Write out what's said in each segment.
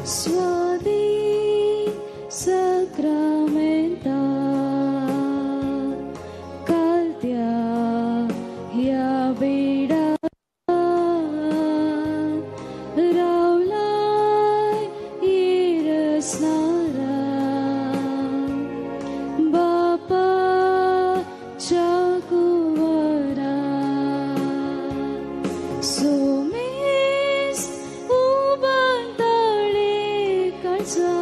स्वादीक साक्रामेंता कालत्या ह्या बेडान रावलाय इरसनारा बापाच्या कुंवरा सोमेस उबांताळे काळजा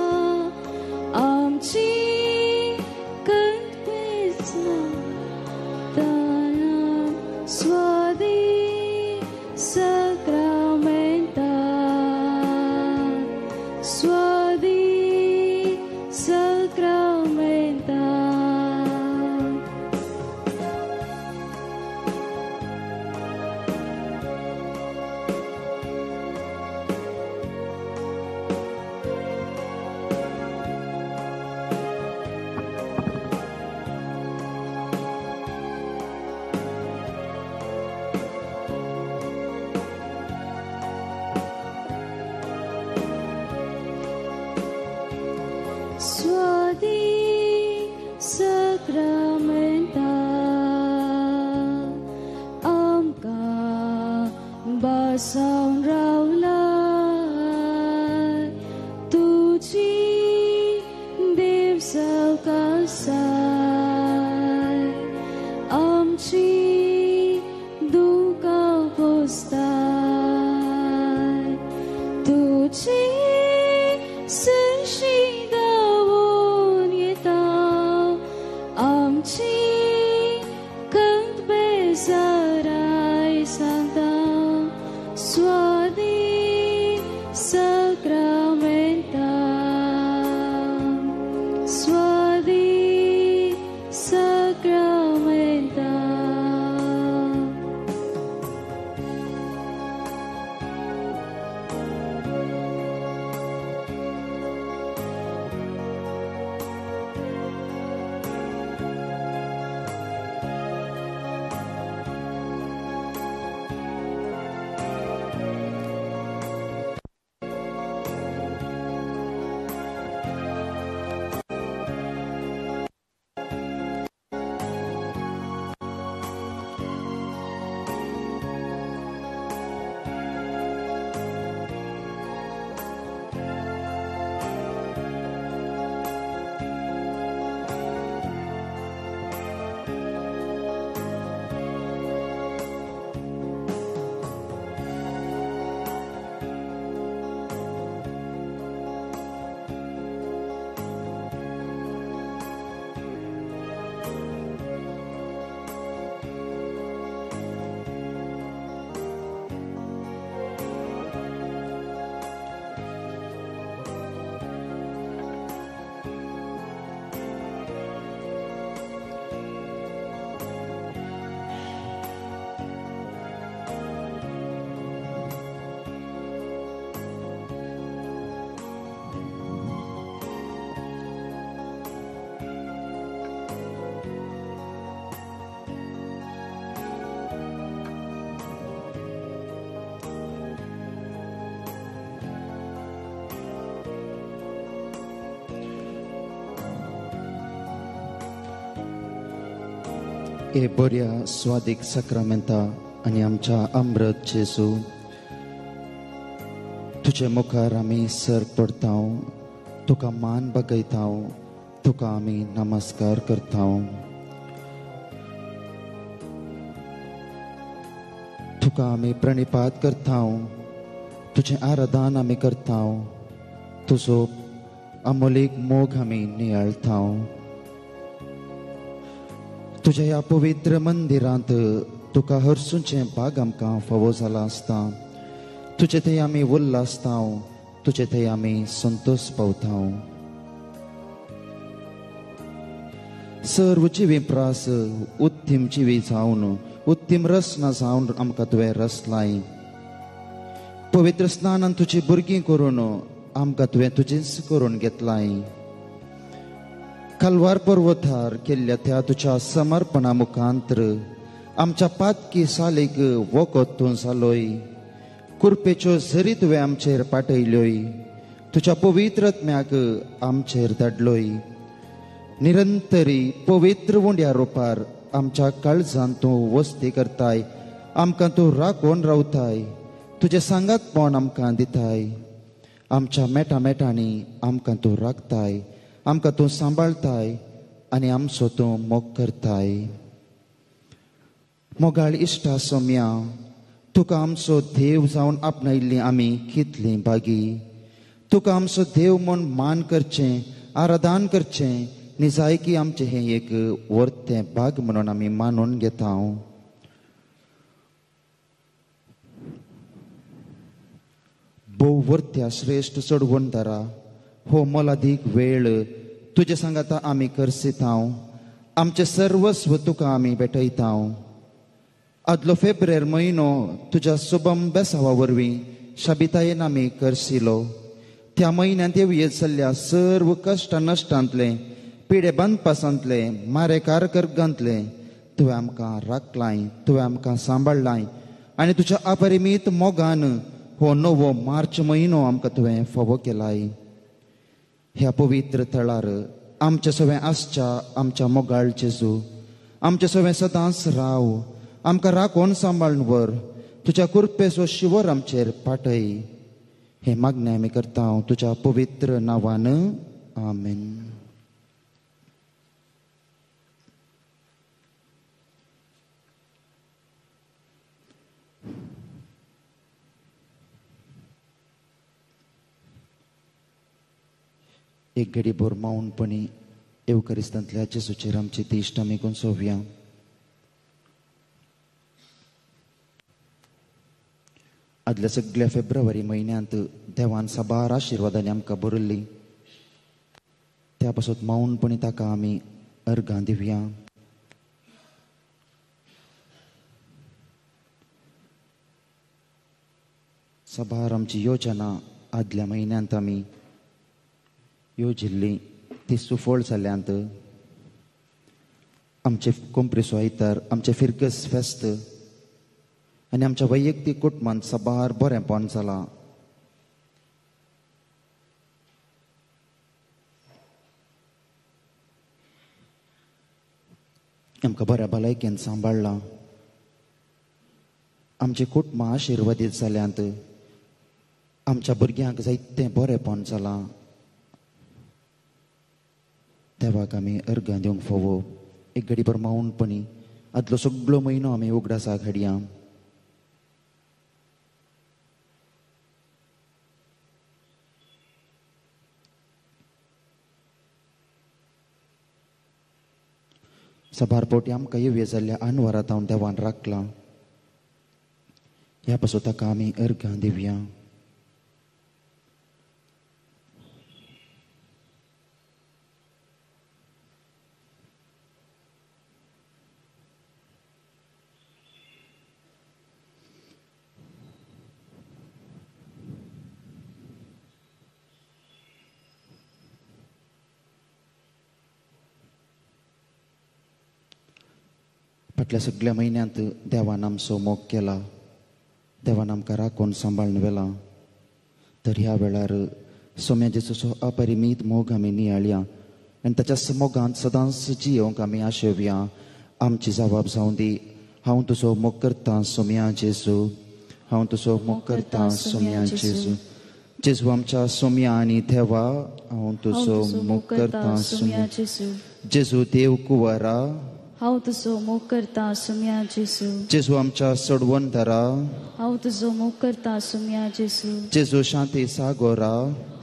आमची कंतपेचा ताना स्वादीक साक्रामेंता स्वादीक साक्रामेंता. स्वादीक साक्रामेंता आमकां बासावन रावलाय तुजी देव सावकासाय आमची दुकां पोसताय तुजी सरशी धांवून येता आमची कंत बेजाराय सांगता स्वादीक साक्रामेंता स्वादीक साक्रामेंता. हे बऱ्या स्वादीक साक्रामेंता आनी आमच्या अमृत जेजू तुजे मुखार आमी सर पडता, तुका मान बगयता, तुका आमी नमस्कार करता. तुका आमी प्रणिपात करता, तुजें आराधन आमी करता, तुजो अमोलीक मोग आमी नियाळता. तुज्या ह्या पवित्र मंदिरांत तुका हरसूचें भाग आमकां फावो जालां आसता. तुजे थंय आमी उल्लासता, तुजे थंय आमी संतोश पावता. सर्व जिवी प्रास उत्तीम जिवी जावन उत्तीम रसना जावन आमकां तुवें रसलाय. पवित्र स्नानान तुजी भुरगीं करून आमकां तुवें तुजेंच करून घेतलाय. कालवार पर्वतार केल्ल्या त्या तुज्या समर्पणा मुखांतर आमच्या पातकी सालीक वखद तूं जालोय. कुरपेच्यो झरी तुवें आमचेर पाटयल्योय. तुज्या पवित्र आत्म्याक आमचेर धाडलोय. निरंतरी पवित्र उंड्या रोपार आमच्या काळजान तूं वस्ती करताय, आमकां तूं राखून रावताय, तुजें सांगातपण आमकां दिताय. आमच्या मेटा मेटांनी आमकां तूं राखताय, आमकां तूं सांबाळताय आनी आमचो तूं मोग करताय. मोगाळ इश्टा सोम्या, तुका आमचो देव जावन आपणायल्ली आमी कितली भागी. तुका आमचो देव म्हूण मान करचें, आराधन करचें निजायकी आमचें हें एक वर्तें भाग म्हणून आमी मानून घेता. भोव वर्त्या श्रेश्ठ चडवणदारा, हो मोलादीक वेळ तुजे सांगाता आमी करसिता. आमचें सर्वस्व तुका आमी भेटयता. आदलो फेब्रेर म्हयनो तुज्या सुबम बेसावा वरवीं शाबितायेन आमी करसिलो. त्या म्हयन्यांत येवये जाल्ल्या सर्व कश्ट नश्टांतले, पिडे बांदपासांतले, मारेकार कर्गांतले तुवें आमकां राखलाय, तुवें आमकां सांबाळ्ळाय आनी तुज्या अपरिमीत मोगान हो नवो मार्च म्हयनो आमकां तुवें फावो केलाय. ह्या पवित्र थळार आमच्या सगळें आसच्या आमच्या मोगाळ जेजू, आमच्या सगळें सदांच राव, आमकां राखून सांबाळून व्हर, तुज्या कृपेचो शिवर आमचेर पाटय. हें मागणें आमी करता तुज्या पवित्र नांवान. आमेन. एक घडी भर मौनपणी येवकारिस्तांतल्या जेजूचेर आमची दिश्ट आमी गुंसोवया. आदल्या सगळ्या फेब्रुवारी म्हयन्यांत देवान साबार आशिर्वादांनी आमकां बरयल्ली, त्या पासत मौनपणी ताका आमी अर्घां दिवया. साबार आमची योजना आदल्या म्हयन्यांत आमी योजिल्ली ती सुफळ जाल्यांत. आमचे कोंप्रेसो आयतार, आमचे फिरगस फेस्त आनी आमच्या वैयक्तीक कुटुंबांत साबार बरेंपण जालां. आमकां बऱ्या भलायकेन सांबाळ्ळां. आमचीं कुटुंबां आशिर्वादीत जाल्यांत. आमच्या भुरग्यांक जायतें बरेंपण जालां. देवाक आमी अर्घां दिवंक फावो. एक घडीभर मौनपणी आदलो सगळो म्हयनो आमी उगडासाक हाडया. साबार फावटी आमकां येवया जाल्ल्या आनवरांत हांव देवान राखलां. ह्या पासून ताका आमी अर्घां दिवया. फाटल्या सगळ्या म्हयन्यांत देवान आमचो मोग केला, देवान आमकां राखून सांबाळून व्हेला. तर ह्या वेळार सोम्या जेजूचो अपरिमीत मोग आमी नियाळया आनी ताच्या मोगांत सदांच जियोवंक आमी आशेवया. आमची जबाब जावं दी, हांव तुजो मोग करता सोम्या जेजू, हांव तुजो मोग करता सोम्या जेजू. जेजू आमच्या सोम्या आनी देवा, हांव तुजो मोग करता सोम्या जेजू. जेजू देव कुंवरा, हांव तुजो मोग करता सोम्या जेजू. जेजू आमच्या सोडवणदारा, हांव तुजो मोग करता सोम्या जेजू. जेजू शांती सागोरा,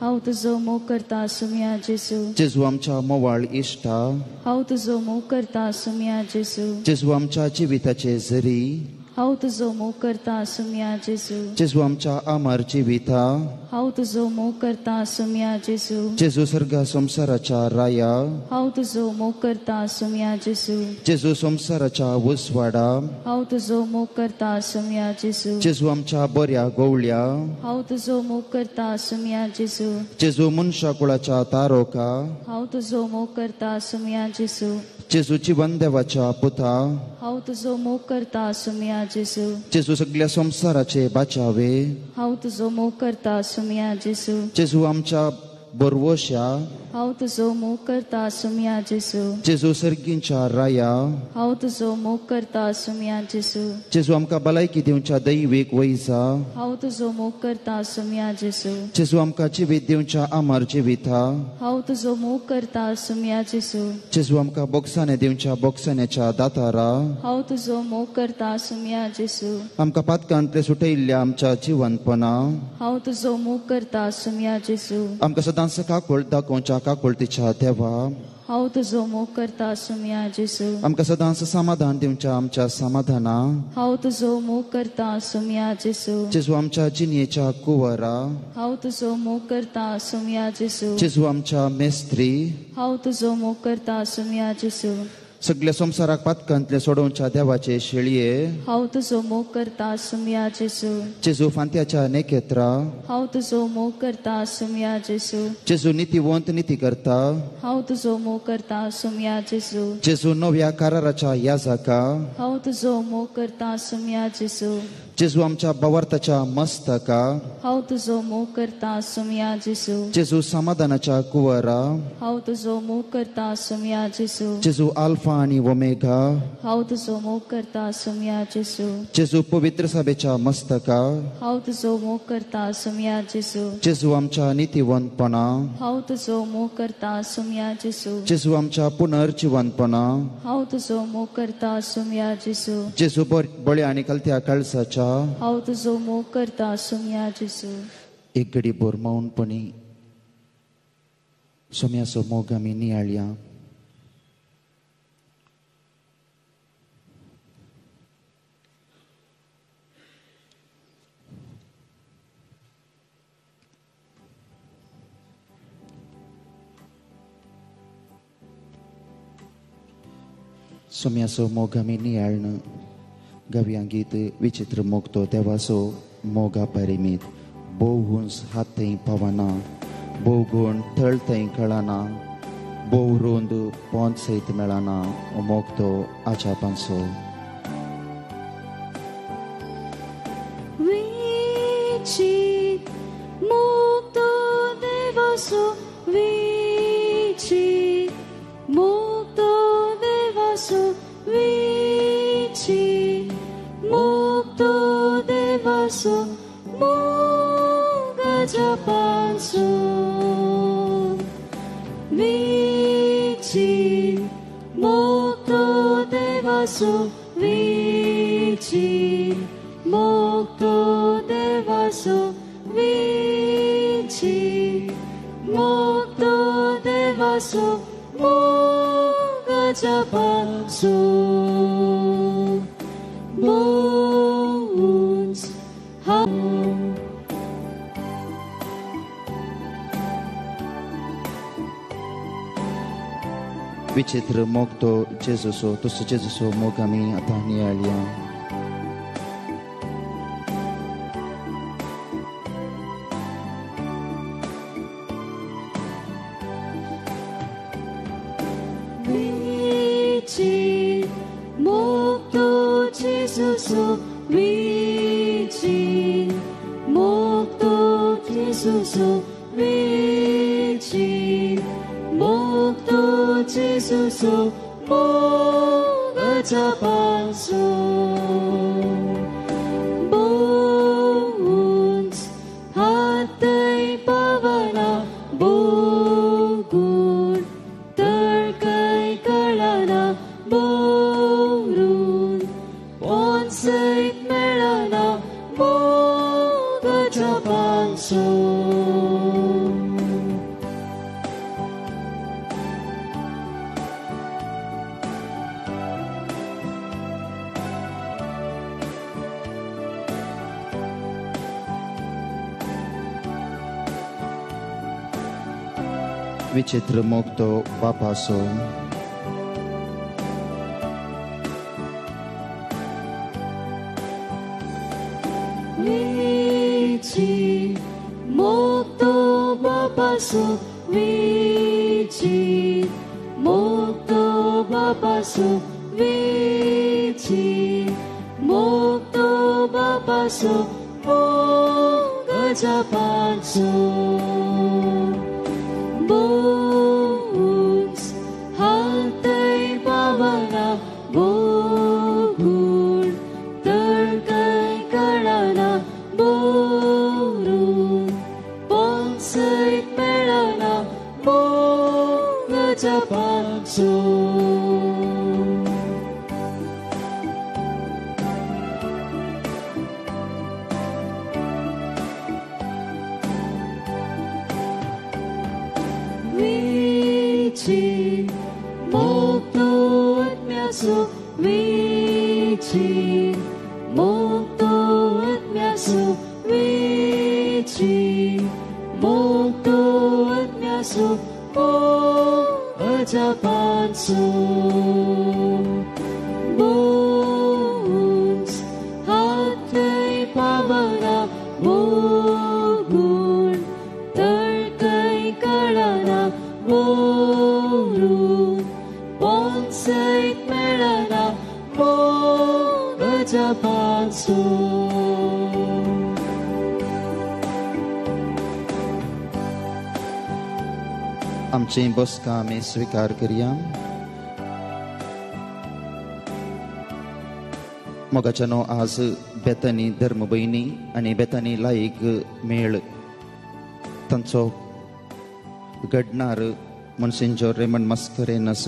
हांव तुजो मोग करता सोम्या जेजू. जेजू आमच्या मोवाळ इश्टा, हांव तुजो मोग करता सोम्या जेजू. जेजू आमच्या जिविताचे जरी, हांव तुजो मोग करता सोम्या जेजू. जेजू आमच्या अमर जिविता, हांव तुजो मोग करता सोम्या जेजू. जेजू सर्गा संवसाराच्या राया, हांव तुजो मोग करता सोम्या जेजू. जेजू संवसाराच्या उजवाडा, हांव तुजो मोग करता सोम्या जेजू. जेजू आमच्या बऱ्या गोवळ्या, हांव तुजो मोग करता सोम्या जेजू. जेजू मनशाकुळाच्या तारोका, हांव तुजो मोग करता सोम्या जेजू. जेजू जिवन देवाच्या पुता, हांव तुजो मोग करता सोम्या सुमया जेजू. जेजू सगळ्या संवसाराचे बाचावे. हांव तुजो मोग करता सुमया जेजू. जेजू आमच्या बरवशा. हांव तुजो मोग करता सुमया जेजू. जेजू सर्गींच्या राया. हांव तुजो मोग करता सुमया जेजू. जेजू आमकां भलायकी दिवच्या दैवीक वैजा. हांव तुजो मोग करता सुमया जेजू. जेजू आमकां जिवीत दिवच्या अमर जिविता. हांव तुजो मोग करता सुमया जेजू. जेजू आमकां बोगसाणे दिवच्या बोगसाण्याच्या दातारा. हांव तुजो मोग करता सुमया जेजू. आमकां पातकांतले सुटयल्ल्या आमच्या जिवनपणा. हांव तुजो मोग करता सुमया जेजू. आमकां सदांच काकुळ दाखोवच्या काकुळतीच्या देवा. हांव तुजो मोग करता सुमया जेजू. आमकां सदांच समाधान दिवच्या आमच्या समाधाना. हांव तुजो मोग करता सुमया जेजू. जेजू आमच्या जिणेच्या कुंवरा. हांव तुजो मोग करता सुमया जेजू. जेजू आमच्या मेस्त्री. हांव तुजो मोग करता सुमया जेजू. सगळ्या संवसाराक पातकांतले सोडोवच्या देवाचे शेळये. हांव तुजो मोग करता सुमया जेजू. जेजू फांत्याच्या नेकेत्रा. हांव तुजो मोग करता सुमया जेजू. जेजू नितीवंत निती करता. हांव तुजो मोग करता सुमया जेजू. जेजू नव्या कराराच्या याजका. हांव तुजो मोग करता सुमया जेजू. जेजू आमच्या भावार्थाच्या मस्तका. हांव तुजो मोग करता सुमया जेजू. जेजू समाधानाच्या कुंवरा. हांव तुजो मोग करता सुमया जेजू. जेजू अल्फा आनी ओमेगा. हांव तुजो मोग करता सुमया जेजू. जेजू पवित्र सभेच्या मस्तका. हांव तुजो मोग करता सुमया जेजू. जेजू आमच्या नितीवंतपणा. हांव तुजो मोग करता सुमया जेजू. जेजू आमच्या पुनर्जिवंतपणा. हांव तुजो मोग करता सुमया जेजू. जेजू बळ्या आनी कलत्या काळसाच्या. हांव तुजो मोग करता सुमया जेजू. एक घडी भर मौनपणी सोम्याचो मोग आमी नियाळया. सोम्याचो मोग आमी नियाळन गावया गीत विचित्र मोग तो देवाचो मोगा परिमीत. भोव उंच हात थंय पावना, भोव गुण थळ थंय कळना, भोव रोंद पोंत सयत मेळना, मोग तो आजापांचो. विचित्र मोग तो देवाचो. विचित्र मोग तो देवाचो. विचित्र मोग तो देवाचो. मोग अजापांचो. विचित्र मोग तो देवाचो. विचित्र मोग तो देवाचो. विचित्र मोग तो देवाचो. मोग अजापांचो. Bones विचित्र मोग तो जेजूचो. तसो जेजूचो मोग आमी आतां नियाळया. विचित्र मोग तो जेजूचो. विचित्र मोग तो जेजूचो. विचित्र मोग तो जेजूचो. मोग अजापांचो. भोव उंच हात थंय पावना, भोव गुण तळ कांय कळना, भोव रूंद पोंत सयत मेळना, मोग अजापांचो. विचित्र मोग तो बापाचो. विचित्र मोग तो बापाचो. विचित्र मोग तो बापाचो. विचित्र मोग पावपासो मोग अजापांचो. बोंच हातय पावना बोगूण तळकय कळना बोरून पोंसयत मेळना मोग अजापांचो. Vici, mocto atmiaso, vici, mocto atmiaso, vici, mocto atmiaso, po ajapanso. Bones, hatay pavana, bogun, तळकय कळना बोरून पोंसयत मेळना मोग अजापांचो. आमची बसका आमी स्विकार करया. मोगाच्यानो आज बेतानी धर्मभयणी आनी बेतानी लायक मेळ तांचो घडणार मोन्सिंजोर रेमंड मस्करेनस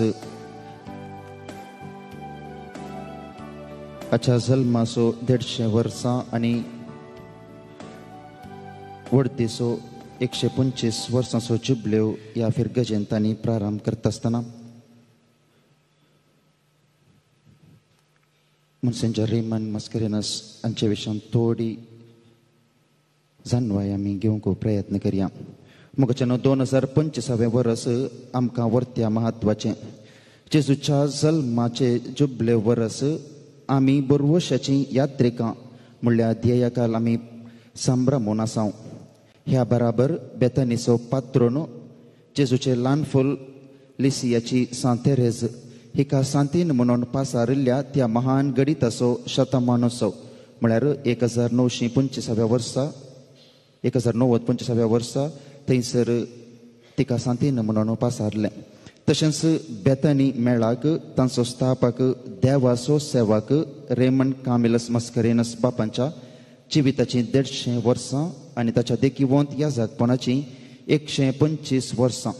हाच्या जल्माचो 150 वर्सां आनी वडतीचो 125 वर्सांचो जुबल्यो ह्या फिरगजेन तांणी प्रारंभ करता आसतना मोन्सिंजोर रेमंड मस्करेनस हांचे विशीं थोडी जाणवाय आमी घेवंक प्रयत्न करया. मोगाच्यानो 2025 वर्स आमकां वर्त्या म्हत्वाचें जेजूच्या जल्माचे जुबले वर्स आमी बोरवशाचीं यात्रिकां म्हणल्यार ध्येयकाल आमी संभ्रमून आसाव. ह्या बराबर बेतानीचो पात्रोन जेजूचे ल्हान फूल लिसियाची सांतेरेज हिका सांतीन म्हणून पासारिल्ल्या त्या महान गणिताचो शतमानोत्सव म्हळ्यार 1925 वर्सा 1925 वर्सा थंयसर तिका सांतीन म्हणून पासारलें. तशेंच बेतानी मेळाक तांचो स्थापक देवाचो सेवक रेमंड कामिलस मस्करेनस बापांच्या जिविताचीं 150 वर्सां आनी ताच्या देखिवंत याजकपणाचीं 125 वर्सां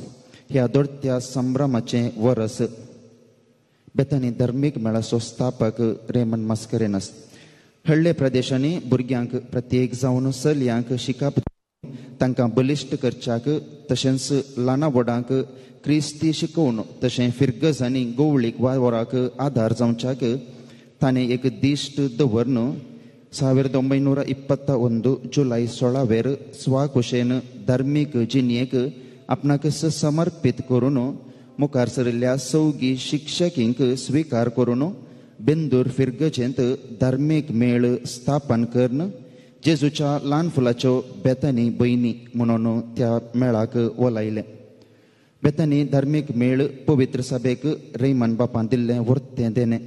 ह्या दोडत्या संभ्रमाचें वरस. बेतानी धर्मीक मेळाचो स्थापक रेमंड मस्करेनस हळ्ळे प्रदेशांनी भुरग्यांक प्रत्येक जावन चलयांक शिकप तांकां बलिश्ट करच्याक तशेंच ल्हाना व्हडांक क्रिस्ती शिकोवन तशें फिरगज आनी गोवळीक वावराक आदार जावच्याक ताणें एक दिश्ट दवरन 1921 जुलय 16 स्वाकुशेन धार्मीक जिणेक आपणाक समर्पीत करून मुखार सरिल्ल्या सौगी शिक्षकींक स्विकार करून बेंदूर फिरगजेंत धार्मीक मेळ स्थापन करून जेजूच्या ल्हान फुलाच्यो बेतानी भयणी म्हणून त्या मेळाक वलायलें. बेतानी धार्मीक मेळ पवित्र सभेक रेमन बापान दिल्लें वर्तें देणें.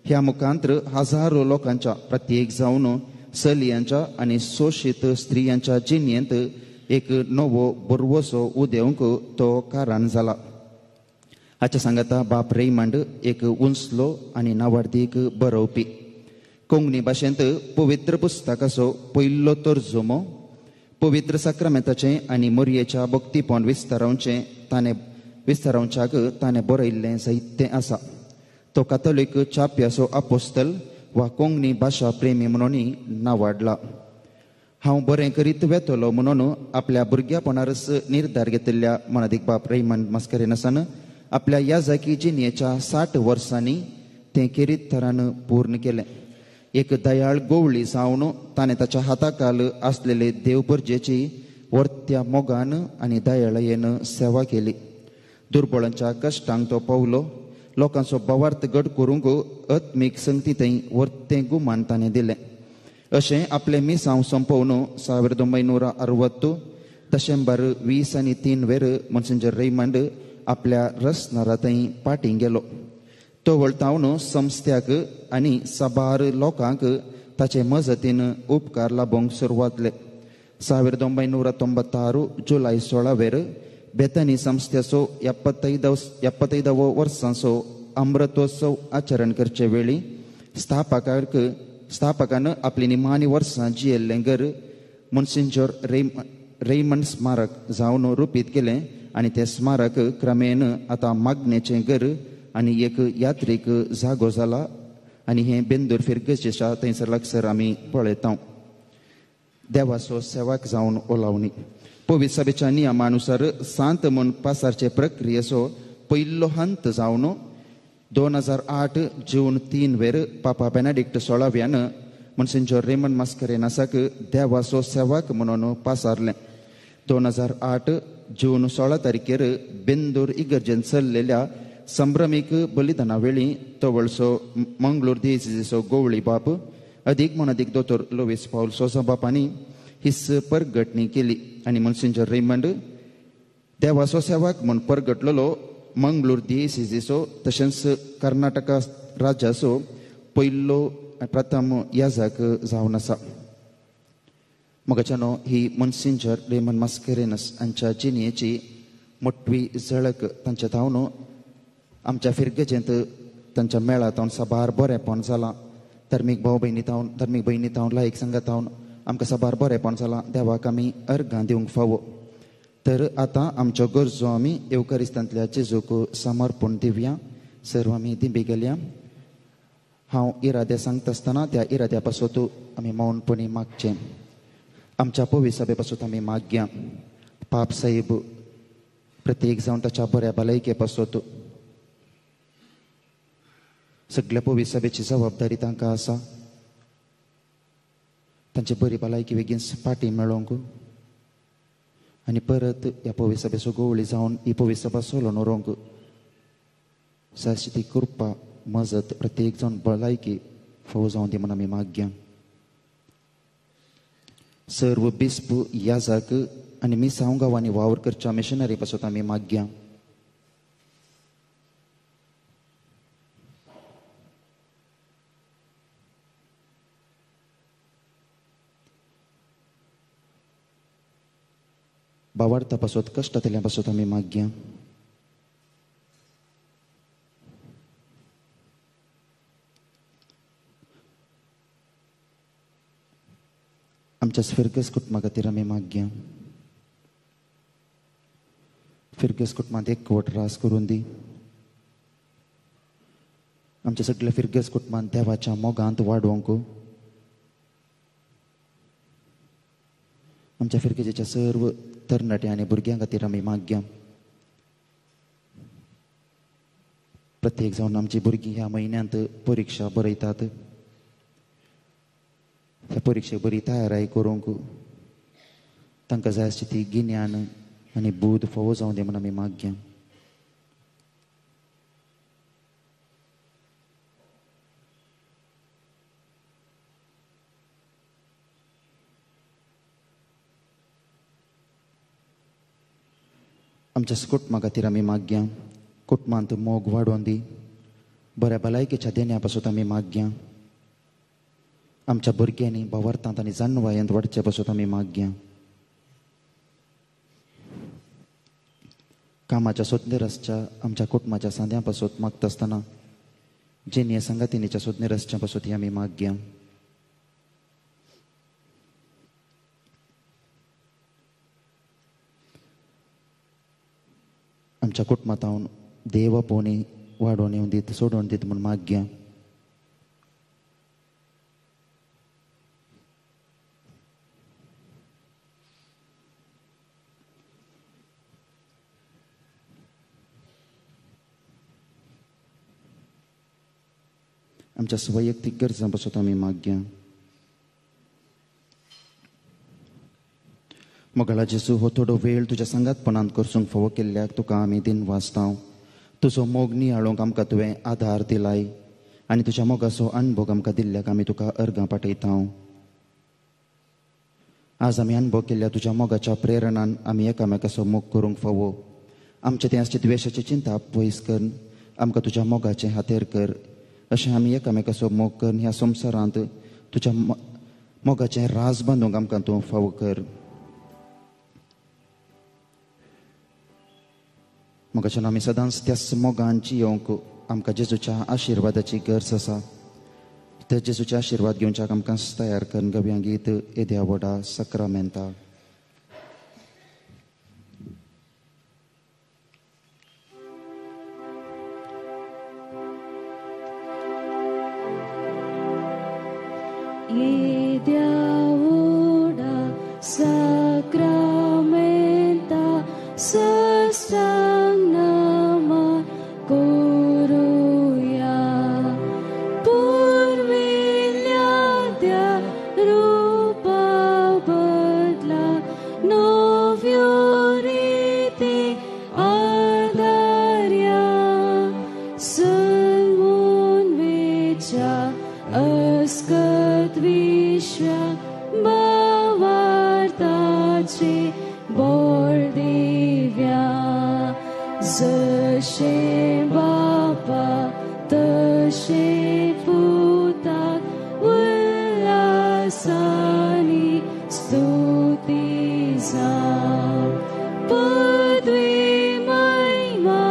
ह्या मुखांत्र हजारो लोकांच्या प्रत्येक जावन चलयांच्या आनी सोशीत स्त्रियांच्या जिणेंत एक नवो बरवसो उदेवंक तो कारण जाला. हाच्या सांगाता बाप रेमंड एक उंचलो आनी नावार्दीक बरोवपी. कोंकणी भाशेंत पवित्र पुस्तकाचो पयलो तर्जुमो पवित्र साक्रामेंताचें आनी मोरयेच्या भक्तीपण विस्तारावचें ताणें विस्तारावच्याक ताणें बरयल्लें साहित्य आसा. तो कातोलीक चाप्याचो आपोस्तल वा कोंकणी भाशा प्रेमी म्हणून नावाडला. हांव बरें करीत वेतलो म्हणून आपल्या भुरग्यापणारच निर्धार घेतिल्ल्या मनादीक बाप रेमंड मस्करेनसान आपल्या याजकी जिणेच्या 60 वर्सांनी तें केरीत थरान पूर्ण केलें. एक दयाळ गोवळी जावन ताणें ताच्या हाताकाल आसलेले देवपर्जेची वर्त्या मोगान आनी दयाळयेन सेवा केली. दुर्बळांच्या कश्टांक तो पावलो. लोकांचो भावार्थ घट करूंक आत्मीक संगती थंय वर्तें गुमान ताणें दिलें. अशें आपलें मिसांव सोंपोवन 1960 दशेंबर 20 आनी 3 वेर मोन्सिंजर रेमंड आपल्या रसनारा थंय पाटीं गेलो. तो वळतावन संस्थ्याक आनी साबार लोकांक ताचे मजतीन उपकार लाबोवंक सुरवातले. 1996 जुलय 16 बेतनी संस्थेचो 75 वर्सांचो अमृतोत्सव आचरण करचे वेळी स्थापकान आपली निमाणी वर्सां जियेल्लें घर मोन्सिंजोर रेमंड स्मारक जावन रुपीत केलें आनी तें स्मारक क्रमेण आतां मागणेचें घर आनी एक यात्रीक जागो जाला आनी हें बेंदूर फिरगजेच्या थंयसर लागसर आमी पळयता. देवाचो सेवक जावन ओलावणी पवित्र सभेच्या नियमानुसार सांत म्हूण पासारचे प्रक्रियेचो पयलो हंत जावन 2008 जून 3 वेर पापा बेनेडिक्ट 16व्यान मोन्सिंजोर रेमंड मास्करेन्हासाक देवाचो सेवक म्हणून पासारलें. 2008 जून 16 तारखेर बेंदूर इगर्जेन चल्लेल्या संभ्रमीक बलिदाना वेळी तवळसो मंगळूर देसीचो गोवळी बाप अदीक म्हण अदीक दोतोर लोवीस पावल सोसा बापांनी his परगटणी केली आनी मोन्सिंजोर रेमंड देवाचो सेवक म्हूण परगटलेलो मंगळूर दियेसीचो तशेंच कर्नाटका राज्याचो पयलो प्रथम याजक जावन आसा. मोगाच्यानो ही मोन्सिंजोर रेमंड मास्करेन्हास हांच्या जिणेची मोटवी झळक तांच्या धावन आमच्या फिरगजेंत तांच्या मेळा तावन साबार बरेंपण जालां. धर्मीक भाव भयणी तावन धर्मीक भयणी तावन लायक संगात तावन आमकां साबार बरेंपण जालां. देवाक आमी अर्गां दिवंक फावो. तर आतां आमच्यो गरजो आमी येवकारिस्तांतल्या जेजूक समर्पण दिवया. सर्व आमी दिंबी गेल्या. हांव इरादे सांगता आसतना त्या इराद्या पासत आमी मौनपणी मागचें. आमच्या पवित्र सभे पासत आमी मागया. पाप साहेब प्रत्येक जावन ताच्या बऱ्या भलायके पासत सगळ्या पवित्र सभेची जबाबदारी तांकां आसा. तांची बरी भलायकी बेगीन फाटी मेळोवंक आनी परत ह्या पवित्र सभेचो गोवळी जावन ही पवित्र सभा सोलोवन व्हरूंक सारशी ती कृपा मजत प्रत्येक जावन भलायकी फावो जावन दी म्हूण आमी मागया. सर्व बिस्प याजक आनी मिसांव गांवांनी वावर करच्या मिशनरी पासत आमी मागया. बावार्ता पासत कश्टांतल्या पासत आमी मागया. आमच्या फिरगस कुटुंबा खातीर आमी मागया. फिरगस कुटुंबांत एकवट रास करून दी. आमच्या सगळ्या फिरगस कुटुंबांत देवाच्या मोगांत वाडोवंक आमच्या फिरगजेच्या सर्व तरणाट्या आनी भुरग्यां खातीर आमी मागया. प्रत्येक जावन आमची भुरगीं ह्या म्हयन्यांत परिक्षा बरयतात. ह्या परिक्षेक बरी तयाराय करूंक तांकां जाय आसची ती गिन्यान आनी बूद फावो जावं दी म्हूण आमी मागया. आमच्या कुटुंबा खातीर आमी मागया. कुटुंबांत मोग वाडोवन दी. बऱ्या भलायकेच्या देण्या पासत आमी मागया. आमच्या भुरग्यांनी भावार्थांत आनी जाणवायेंत वाडचे पासत आमी मागया. कामाच्या सोदनेरसच्या आमच्या कुटुंबाच्या सांद्या पासत मागता आसतना जिणें सांगातिनीच्या सोदनेरसच्या पासत ही आमी मागया. आमच्या कुटुंबांत देव आपोवणी वाडोवन येवन दीत सोडोवन दीत म्हूण मागया. आमच्या वैयक्तीक गरजां पासत आमी मागया. मोगाळा जेजू, हो थोडो वेळ तुज्या सांगातपणान करसूंक फावो केल्ल्याक तुका आमी दिन वाचता. तुजो मोग नियाळूंक आमकां तुवें आदार दिलाय आनी तुज्या मोगाचो अणभोग आमकां दिल्ल्याक आमी तुका अर्गां पाठयता. आज आमी अणभव केल्ल्या तुज्या मोगाच्या प्रेरणान आमी एकामेकाचो मोग करूंक फावो. आमचे तें आसचे द्वेशाची चिंता पयस कर, आमकां तुज्या मोगाचें हातेर कर. अशें आमी एकामेकाचो मोग करून ह्या संवसारांत तुज्या मोगाचें राज बांदूंक आमकां तूं फावो कर. मोगाच्यान आमी सदांच त्याच मोगान जियोंक आमकां जेजूच्या आशिर्वादाची गरज आसा. त्या जेजूचे आशिर्वाद घेवच्याक आमकां तयार करून गव्या गीत येद्या व्हडा सक्रामेंता. येद्या व्हडा सक्रामेंता साष्टांग नमन करुया. पुर्विल्ल्या त्या रुपा बदला नव्यो रिती आदार्या. सलमून वेच्या अस्कत विश्वा भावार्थाचे बोल दिव्या. जशें बापा तशें पुताक उल्हासानी स्तुती जावं. पदवी महिमा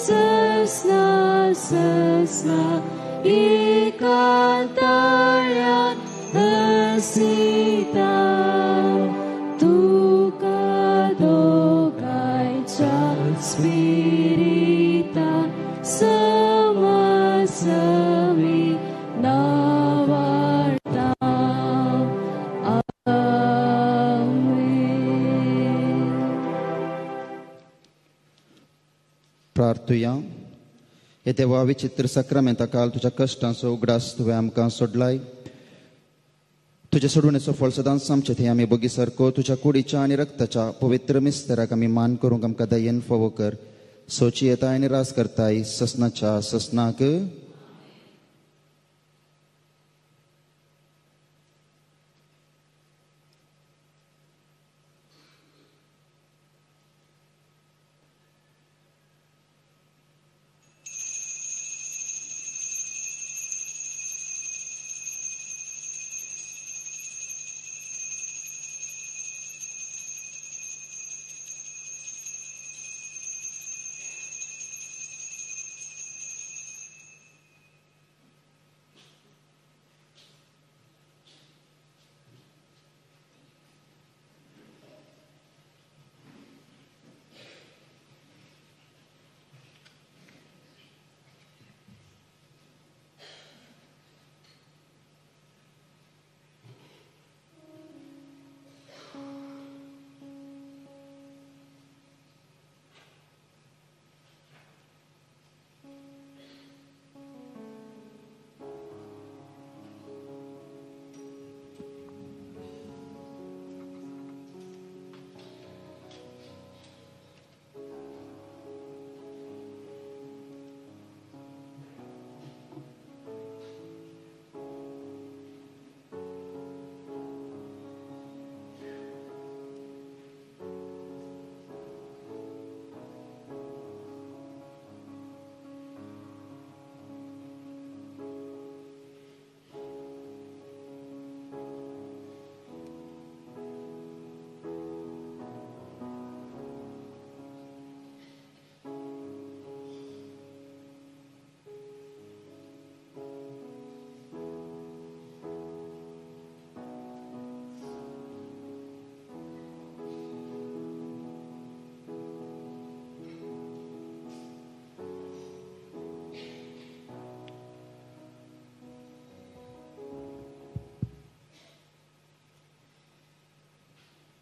ससना ससना एकांताळ्यान हसिता. तुका दोगांयच्या स्पिरिता समसमी नावार्ता. आमेन. प्रार्थुया. हे देवा विचित्र सक्रामेंता काल तुज्या कश्टांचो उगडास तुवें आमकां सोडलाय. तुज्या सोडवणेचो फळ सदांच आमचे थंय आमी बोगी सारको तुज्या कुडीच्या आनी रक्ताच्या पवित्र मिस्तराक आमी मान करूंक आमकां दयेन फावो कर. सोची येता आनी रास करताय ससनाच्या ससनाक.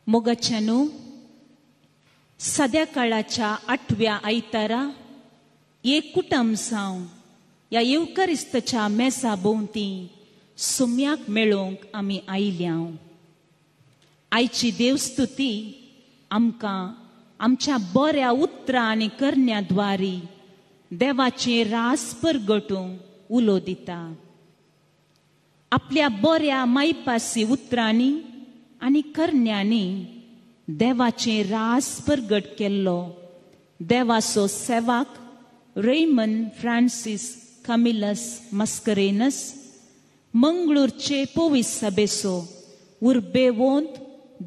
मोगाच्यानू सद्या काळाच्या आठव्या आयतारा एक कुटुंब जावन ह्या येवकरिस्ताच्या मेसा भोंवती सुम्याक मेळोवंक आमी आयल्या. आयची देवस्तुती आमकां आमच्या बऱ्या उतरां आनी करण्या द्वारी देवाचे रास परगटूंक उलो दिता. आपल्या बऱ्या मायपासी उतरांनी आनी करण्यांनी देवाचे रास परगट केल्लो देवाचो सेवाक रेमन फ्रांसीस कमिलस मस्करेनस मंगळूरचे पोवीस सभेचो उर्बेवंत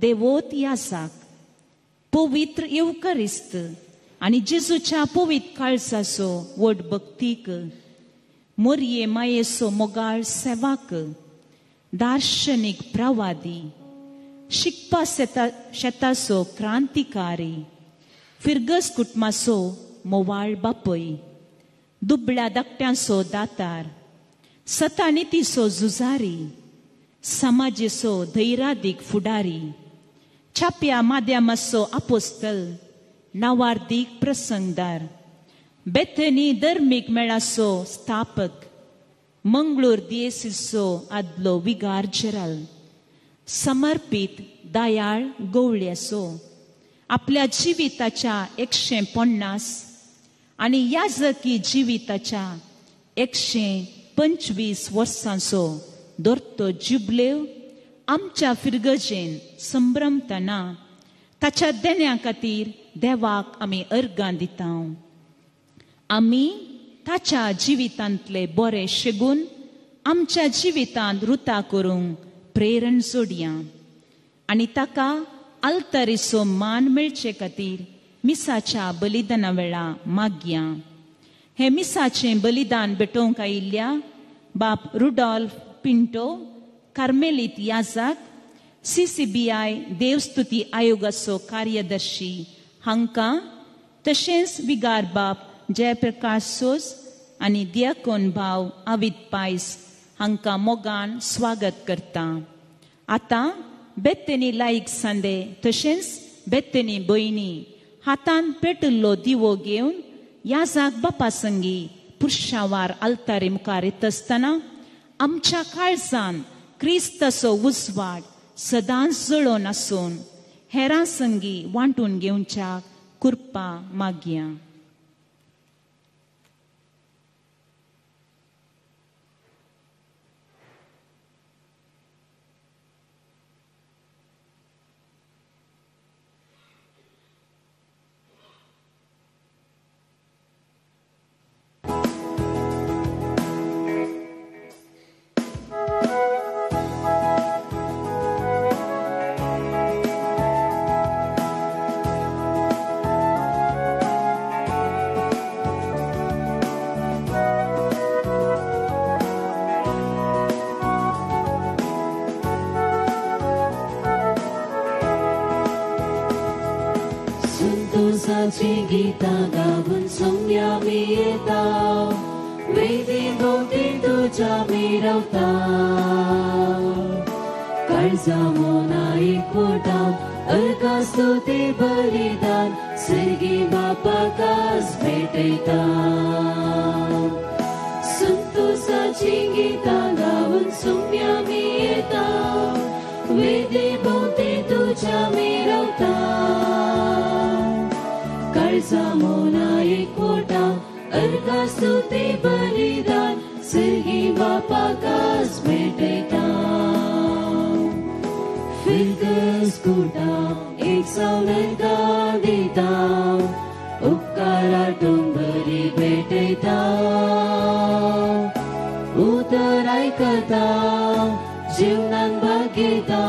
देवोत याजाक, पवित्र येवकरिस्त आनी जेजूच्या पवित्र काळजाचो व्हड भक्तीक, मोरये मायेचो मोगाळ सेवाक, दार्शनीक प्रवादी, शिकपा शेताचो क्रांतिकारी, फिरगस कुटुंबाचो मोवाळ बापय, दुबळ्या धाकट्यांचो दातार, सतानितीचो झुजारी, समाजेचो धैरादीक फुडारी, छाप्या माध्यमाचो आपोस्तल, नावार्दीक प्रसंगदार, बेथनी धर्मीक मेळाचो स्थापक, मंगळूर दियेसीचो आदलो विगार जेराल, समर्पीत दयाळ गवळ्याचो आपल्या जिविताच्या 150 आनी याजकी जिविताच्या 125 वर्सांचो दोर्तो जुबलेव आमच्या फिरगजेन संभ्रमतना ताच्या देण्या खातीर देवाक आमी अर्गां दिता. आमी ताच्या जिवितांतले बरे शेगून आमच्या जिवितांत रुता करूंक प्रेरण जोडया आनी ताका आल्तारीचो मान मेळचे खातीर मिसाच्या बलिदाना वेळा मागया. हें मिसाचें बलिदान भेटोवंक आयिल्ल्या बाप रुडॉल्फ पिंटो, कार्मेलीत याजाक, CCBI देवस्तुती आयोगाचो कार्यदर्शी हांकां, तशेंच विगार बाप जयप्रकाश सोज आनी दियाकोन भाव आवीद पायस हांकां मोगान स्वागत करता. आतां बेत्तेनी लायक सांदे तशेंच बेत्तेनी भयणी हातान पेटिल्लो दिवो घेवन याजाक बापा संगी पुरशावार आल्तारी मुखार येत आसतना आमच्या काळजान क्रिस्ताचो उजवाड सदांच जळोवन आसून हेरां संगी वांटून घेवच्या कृपा मागया. गीता गाऊन सोम्या मी येता, वेदी भोवती तुझ्या मी रवता, काळजा मोना एकवटा अर्घा स्तुती बलिदान सर्गी बापाकास भेटयता. संतोषाची गीता गाऊन सोम्या मी येता, वेदी भोवती तुझ्या मी रवता, काळजा मोना एकवटा अर्घा स्तुती बलिदान सर्गी बापाकास भेटयता. फिरगस कुटा एक जावन अर्घा दिता, उपकारा टुंबरी भेटयता, उतर आयकता जीवनान भागयता,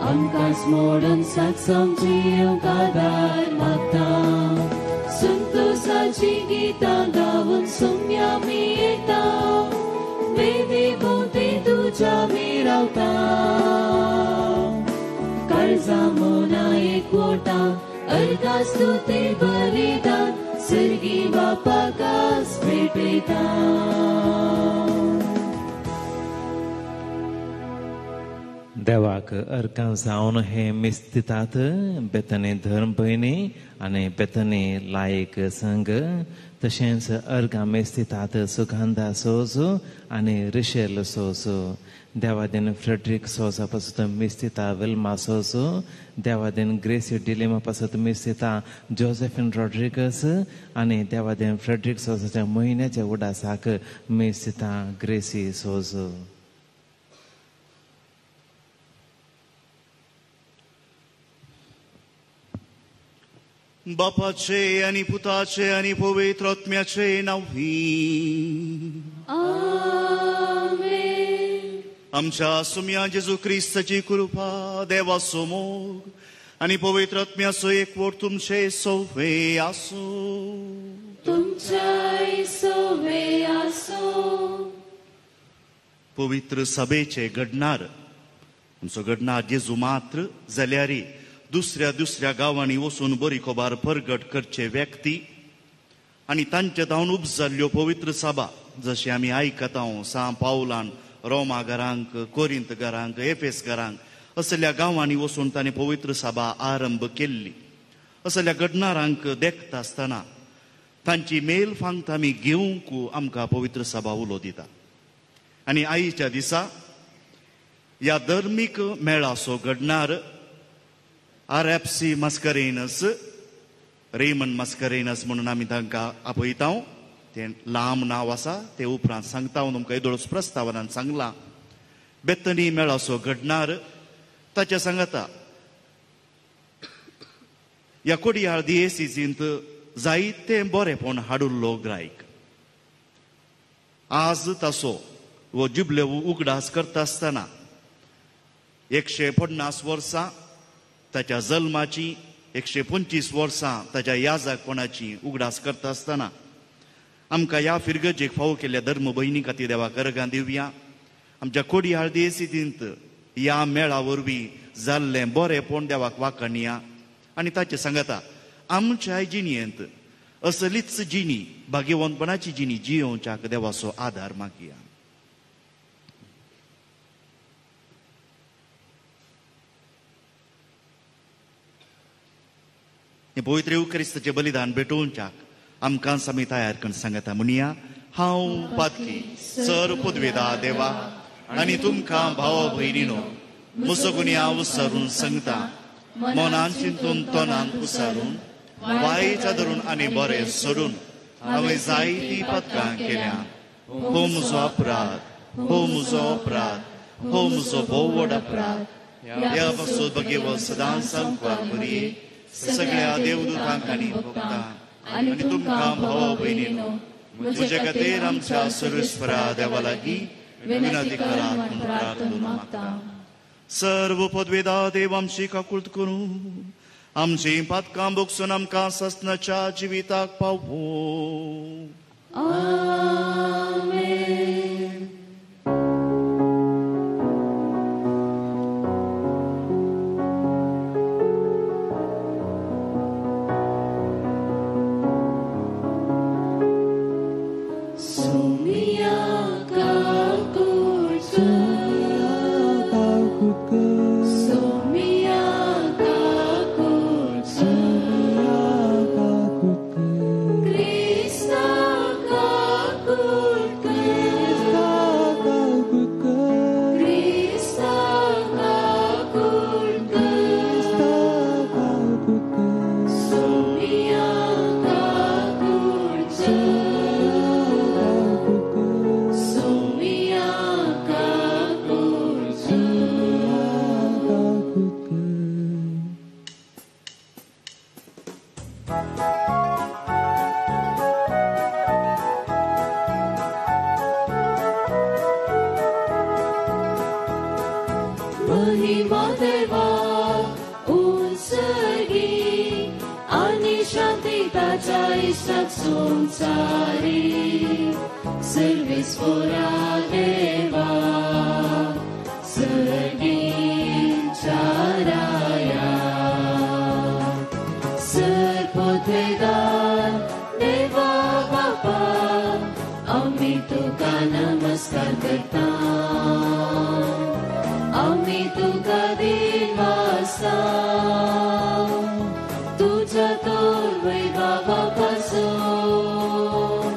आमकांच मोडून साक्षाम जिवंक आदार मागता. संतोषाची गीतां गावन सोम्या मी येता, वेदी भोवती तुझ्या मी रावता, काळजा मोना एकवटा अर्घा स्तुती बलिदान सर्गी बापाकास भेटयता. देवाक अर्गां जावन हे मिस्तितात बेतनी धर्म भयणी आनी बेतनी लायक संघ, तशेंच अर्गां मिस्तितात सुगंधा सोजो आनी रिशेल सोजो, देवादीन फ्रेडरीक सोजा पासत मिस्तिता विल्मा सोजो, देवादीन ग्रेसी डिलिमा पासत मिस्तिता जोसेफिन रॉड्रिगस आनी देवादीन फ्रेडरीक सोजाच्या म्हयन्याच्या उडासाक मिस्तिता ग्रेसी सोजो. बापाचे आनी पुताचे आनी पवित्र आत्म्याचे नांवी आमेन. आमच्या सुम्या जेजू क्रिस्ताची कृपा, देवाचो मोग आनी पवित्र आत्म्याचो एकवट तुमचे सोवे आसूं. तुमच्याय सोवे आसूं. पवित्र सभेचे घडणार आमचो घडणार जेजू मात्र जाल्यार दुसऱ्या दुसऱ्या गांवांनी वचून बरी खबर परगट करचे व्यक्ती आनी तांचे धांवन उपजाल्ल्यो पवित्र सभा जशें आमी आयकता सां पावलान रोमा घरांक, कोरिंत घरांक, एफेस घरांक असल्या गांवांनी वचून ताणें पवित्र सभा आरंभ केल्ली. असल्या घडणारांक देखता आसतना तांची मेल फांगत आमी घेवंक आमकां पवित्र सभा उलो दिता. आनी आयच्या दिसा ह्या धर्मीक मेळाचो घडणार R F C Mascarenhas, Raymond Mascarenhas म्हणून आमी तांकां आपयता. तें लांब नांव आसा, तें उपरांत सांगता हांव तुमकां, येदोळच प्रस्तावनान सांगलां. बेतनी मेळाचो घडणार ताच्या सांगाता ह्या कोडियाळ दियेसींत जायते बरेपण हाडुल्लो ग्रायक आज तासो वो जुबले उगडास करता आसतना 150 वर्सां ताच्या जल्माची, 125 वर्सां ताच्या याजकपणाची उगडास करता आसतना आमकां ह्या फिरगजेक फावो केल्ल्या धर्म भयणी खातीर देवाक अर्गां दिवया. आमच्या कोडियाळ दियेसींत ह्या मेळा वरवीं जाल्लें बरेपण देवाक वाखणया आनी ताचें सांगता आमच्या जिणेंत असलीच जिणी, भाग्यवंतपणाची जिणी जियोवच्याक देवाचो आदार मागया. हें पवित्र क्रिस्ताचें बलिदान भेटोवच्याक आमकां आमी तयार करून सांगता म्हणया. हांव पातकी सर पदवेदा देवा आनी तुमकां भाव भयणीनो म्हजो गुन्यांव विसरून सांगता, मनान चिंतून तोंडान उसारून वायट धरून आनी बरें सोडून हांवें जायतीं पदकां केल्या. हो म्हजो अपराध, हो म्हजो अपराध, हो म्हजो भोव व्हड अपराध. ह्या पासून भगेवत सदांच सांगपाक बरी सगळ्या देवदूतांक आनी भक्तांक आनी तुमकां भाव भयणीनो म्हजे खातीर आमच्या सर्वेस्परा देवा लागीं विनंती करात म्हूण प्रार्थना मागता. सर्व पदवेदा देव आमची काकूळट करूं, आमची पातकां भोगसून आमकां ससनाच्या जिविताक पावोवं. आमेन. सुमिया काकूट, सुमिया काकूट, क्रिस्ता काकूट, क्रिस्ता काकूट, सुमिया काकूट, सुमिया काकूट. महिमा देवा उंचगी आनी शांती ताच्या इश्टाक संवसारी सर्वेस्परा देवा सर्गींच्या राया. सर्वपदवेदार देवा बापा आमी तुका नमस्कार करता, आमी तुका दिनवासा, तुझ्या तोर वैभवा पासून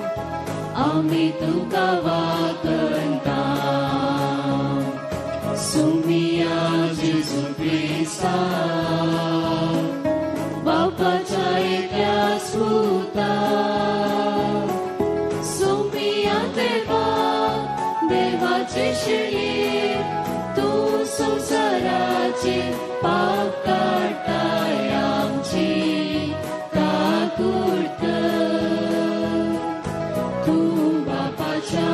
आमी तुका वाखणता. सुमिया जेजू क्रिस्ता बापाच्या एकल्या सुता, सुमिया देवा देवाचे शिळये तूं संवसाराचे पाप काडटाय आमची काकूट कर. तूं बापाच्या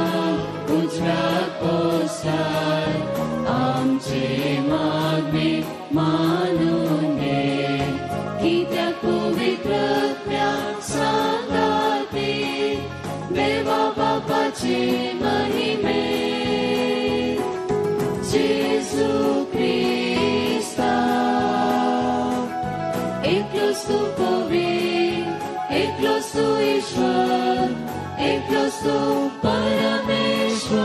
उजव्याक बसलाय मानून घे कित्याक पवित्रत्म्या सांगाती देवा बापाचे महिमे जेजू क्रिस्ता एकलोच तूं पवित्र एकलोच तूं ईश्वर एकलोच तूं परमेश्वर.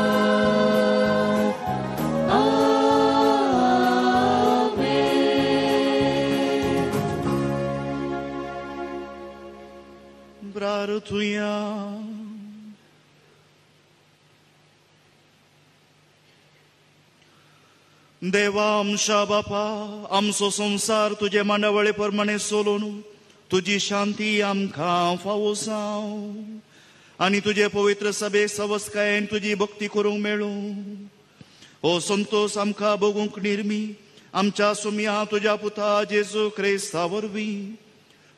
आमेन. प्रार्थुया. देवा आमच्या बापा आमचो संवसार तुजे मांडावळे प्रमाणे चलोवन तुजी शांती आमकां फावो जावं आनी तुजे पवित्र सभेक सवस्कायेन तुजी भक्ती करूंक मेळूं. हो संतोश आमकां भोगूंक निर्मी आमच्या सुमया तुज्या पुता जेजू क्रिस्ता वरवीं.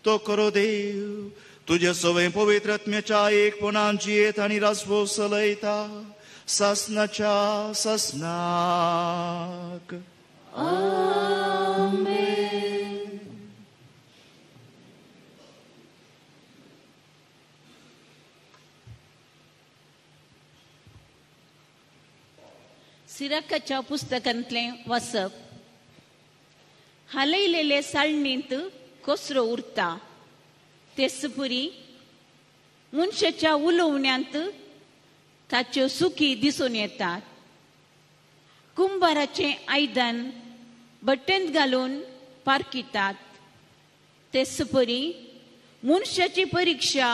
तो करो देव तुजे सवय पवित्र आत्म्याच्या एकपणान जियेत आनी राजवो चलयता सासनाच्या सासनाक. आमेन. सिराकाच्या पुस्तकांतलें वाचप. हालयलेले साळणींत कचरो उरता तेच पुरी मनशाच्या उलोवण्यांत ताच्यो सुखी दिसून येतात. कुंभाराचें आयदन बट्टेंत घालून पारखितात तेच परी मनशाची परिक्षा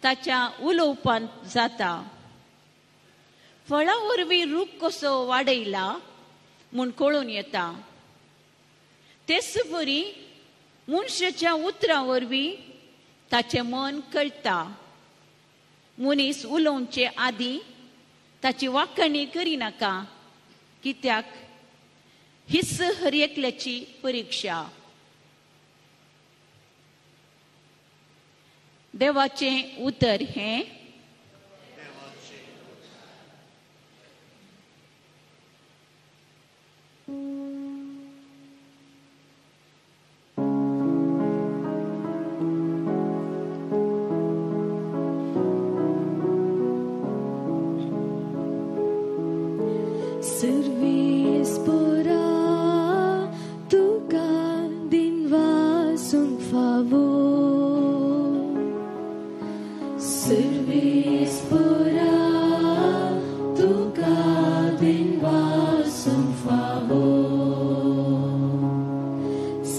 ताच्या उलोवपांत जाता. फळां वरवीं रूख कसो वाडयला म्हूण कळून येता तेच परी मनशाच्या उतरां वरवीं ताचें मन कळटा. मनीस उलोवचे आदीं ताची वाखाणी करिनाका कित्याक हीच हर एकल्याची परिक्षा. देवाचें उतर हें. Servis pora tuka dinvasung favor. Servis pora tuka dinvasung favor.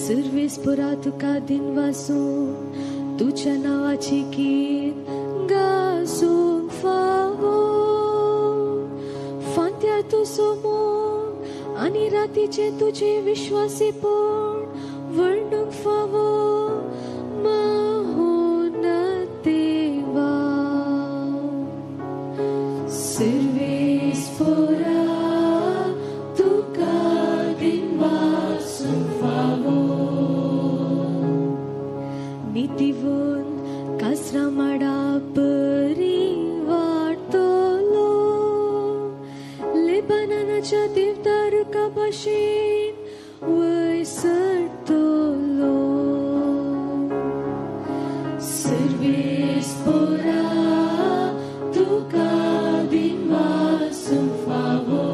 Servis pora tuka dinvasung तुझ्या नावाची गीत गासूंक फावो. फांत्यार तूं सोमोग आनी रातीचे तुजे विश्वासीपण वर्णूंक फावो महोन्नत देवा. सर्वेस पोरा तुका दिनवासूंक फावो. नितीवंत कासरा माडा परी वाडटलो लेबानाच्या देवदारुका भाशेन वयर सरतलो. सर्वेस पोरा तुका दिनवासूंक फावो.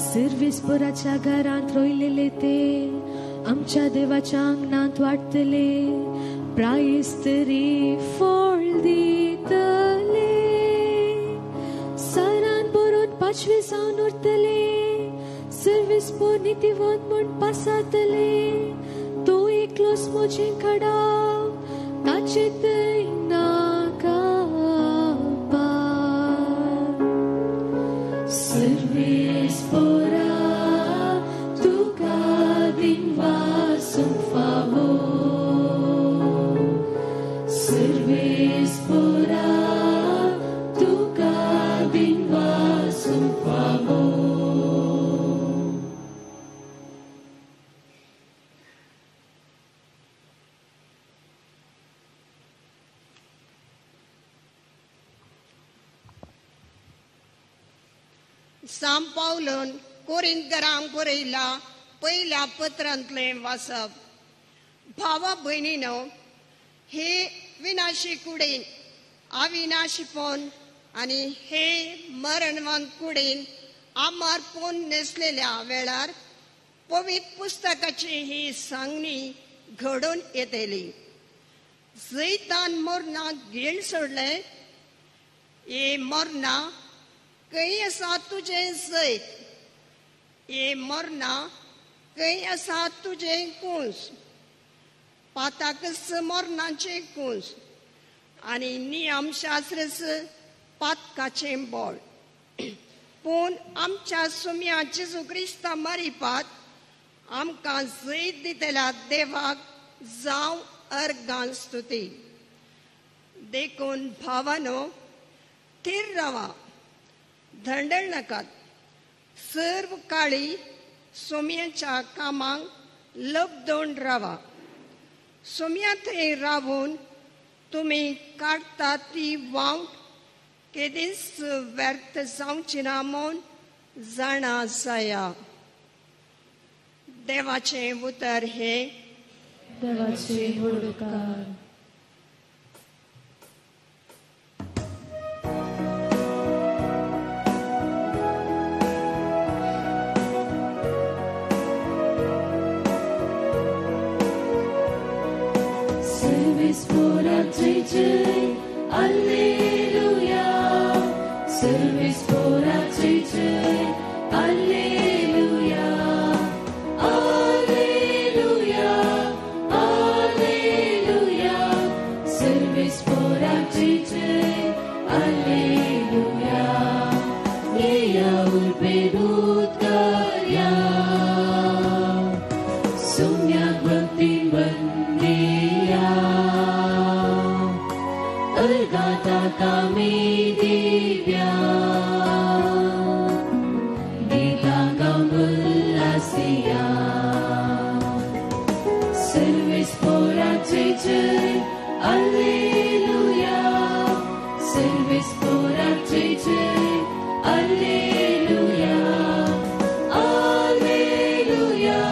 सर्वेस पोराच्या घरांत रोयलेले ते आमच्या देवाच्या आंगणांत वाडटले प्रायस्तरी फळ दितले. सारान बरोवन पांचवे जावन उरतले सर्वीस पोर नितीवंत म्हूण पासातले. तो एकलोच म्हजें खडाव ताचे थंय नाका पार. सर्वेस पोरा तुका दिनवासूंक फावो. सर्वेस पोरा तुका दिनवासूंक फावो. सांव पावलन कोरिंतकारांक बरयला पयल्या पत्रांतलें वाचप. भावा भयणीनो, हे विनाशी कुडीन अविनाशीपण आनी हे मरणवान कुडीन आमारपण नेसलेल्या वेळार पवित्र पुस्तकाची ही सांगणी घडून येतली. जैतान मरणाक घेळ सोडलें, हे मरणा खंय आसा तुजें जैत, हे मरणा खंय आसा तुजें कुंस. पाताकच मरणाचें कुंस आनी नियमशास्त्रच पातकाचें बळ. पूण आमच्या सुम्या जेजू क्रिस्ता मारिपात आमकां जैत दितल्या देवाक जावं अर्गां स्तुती. देखून भावानो, थीर रावा, धंडळ नाकात. सर्व काळी सोम्याच्या कामांक लब्दोन रावा. सोम्या थंय रावून तुमी काडटा ती वावट केदींच व्यर्थ जावची ना म्हूण जाणा जाया. देवाचें उतर हें देवाचे व्हड उपकार. Service for JJ, Alleluia. Service for JJ, Alleluia. Alleluia, Alleluia. Service for JJ, Alleluia. Ea urbe Budgaria, Sumya Bhakti Bandiya, Urgata Kami Divya, Gita Gambulasiya. Service for JJ, Alleluia. Service for JJ, Alleluia. Alleluia,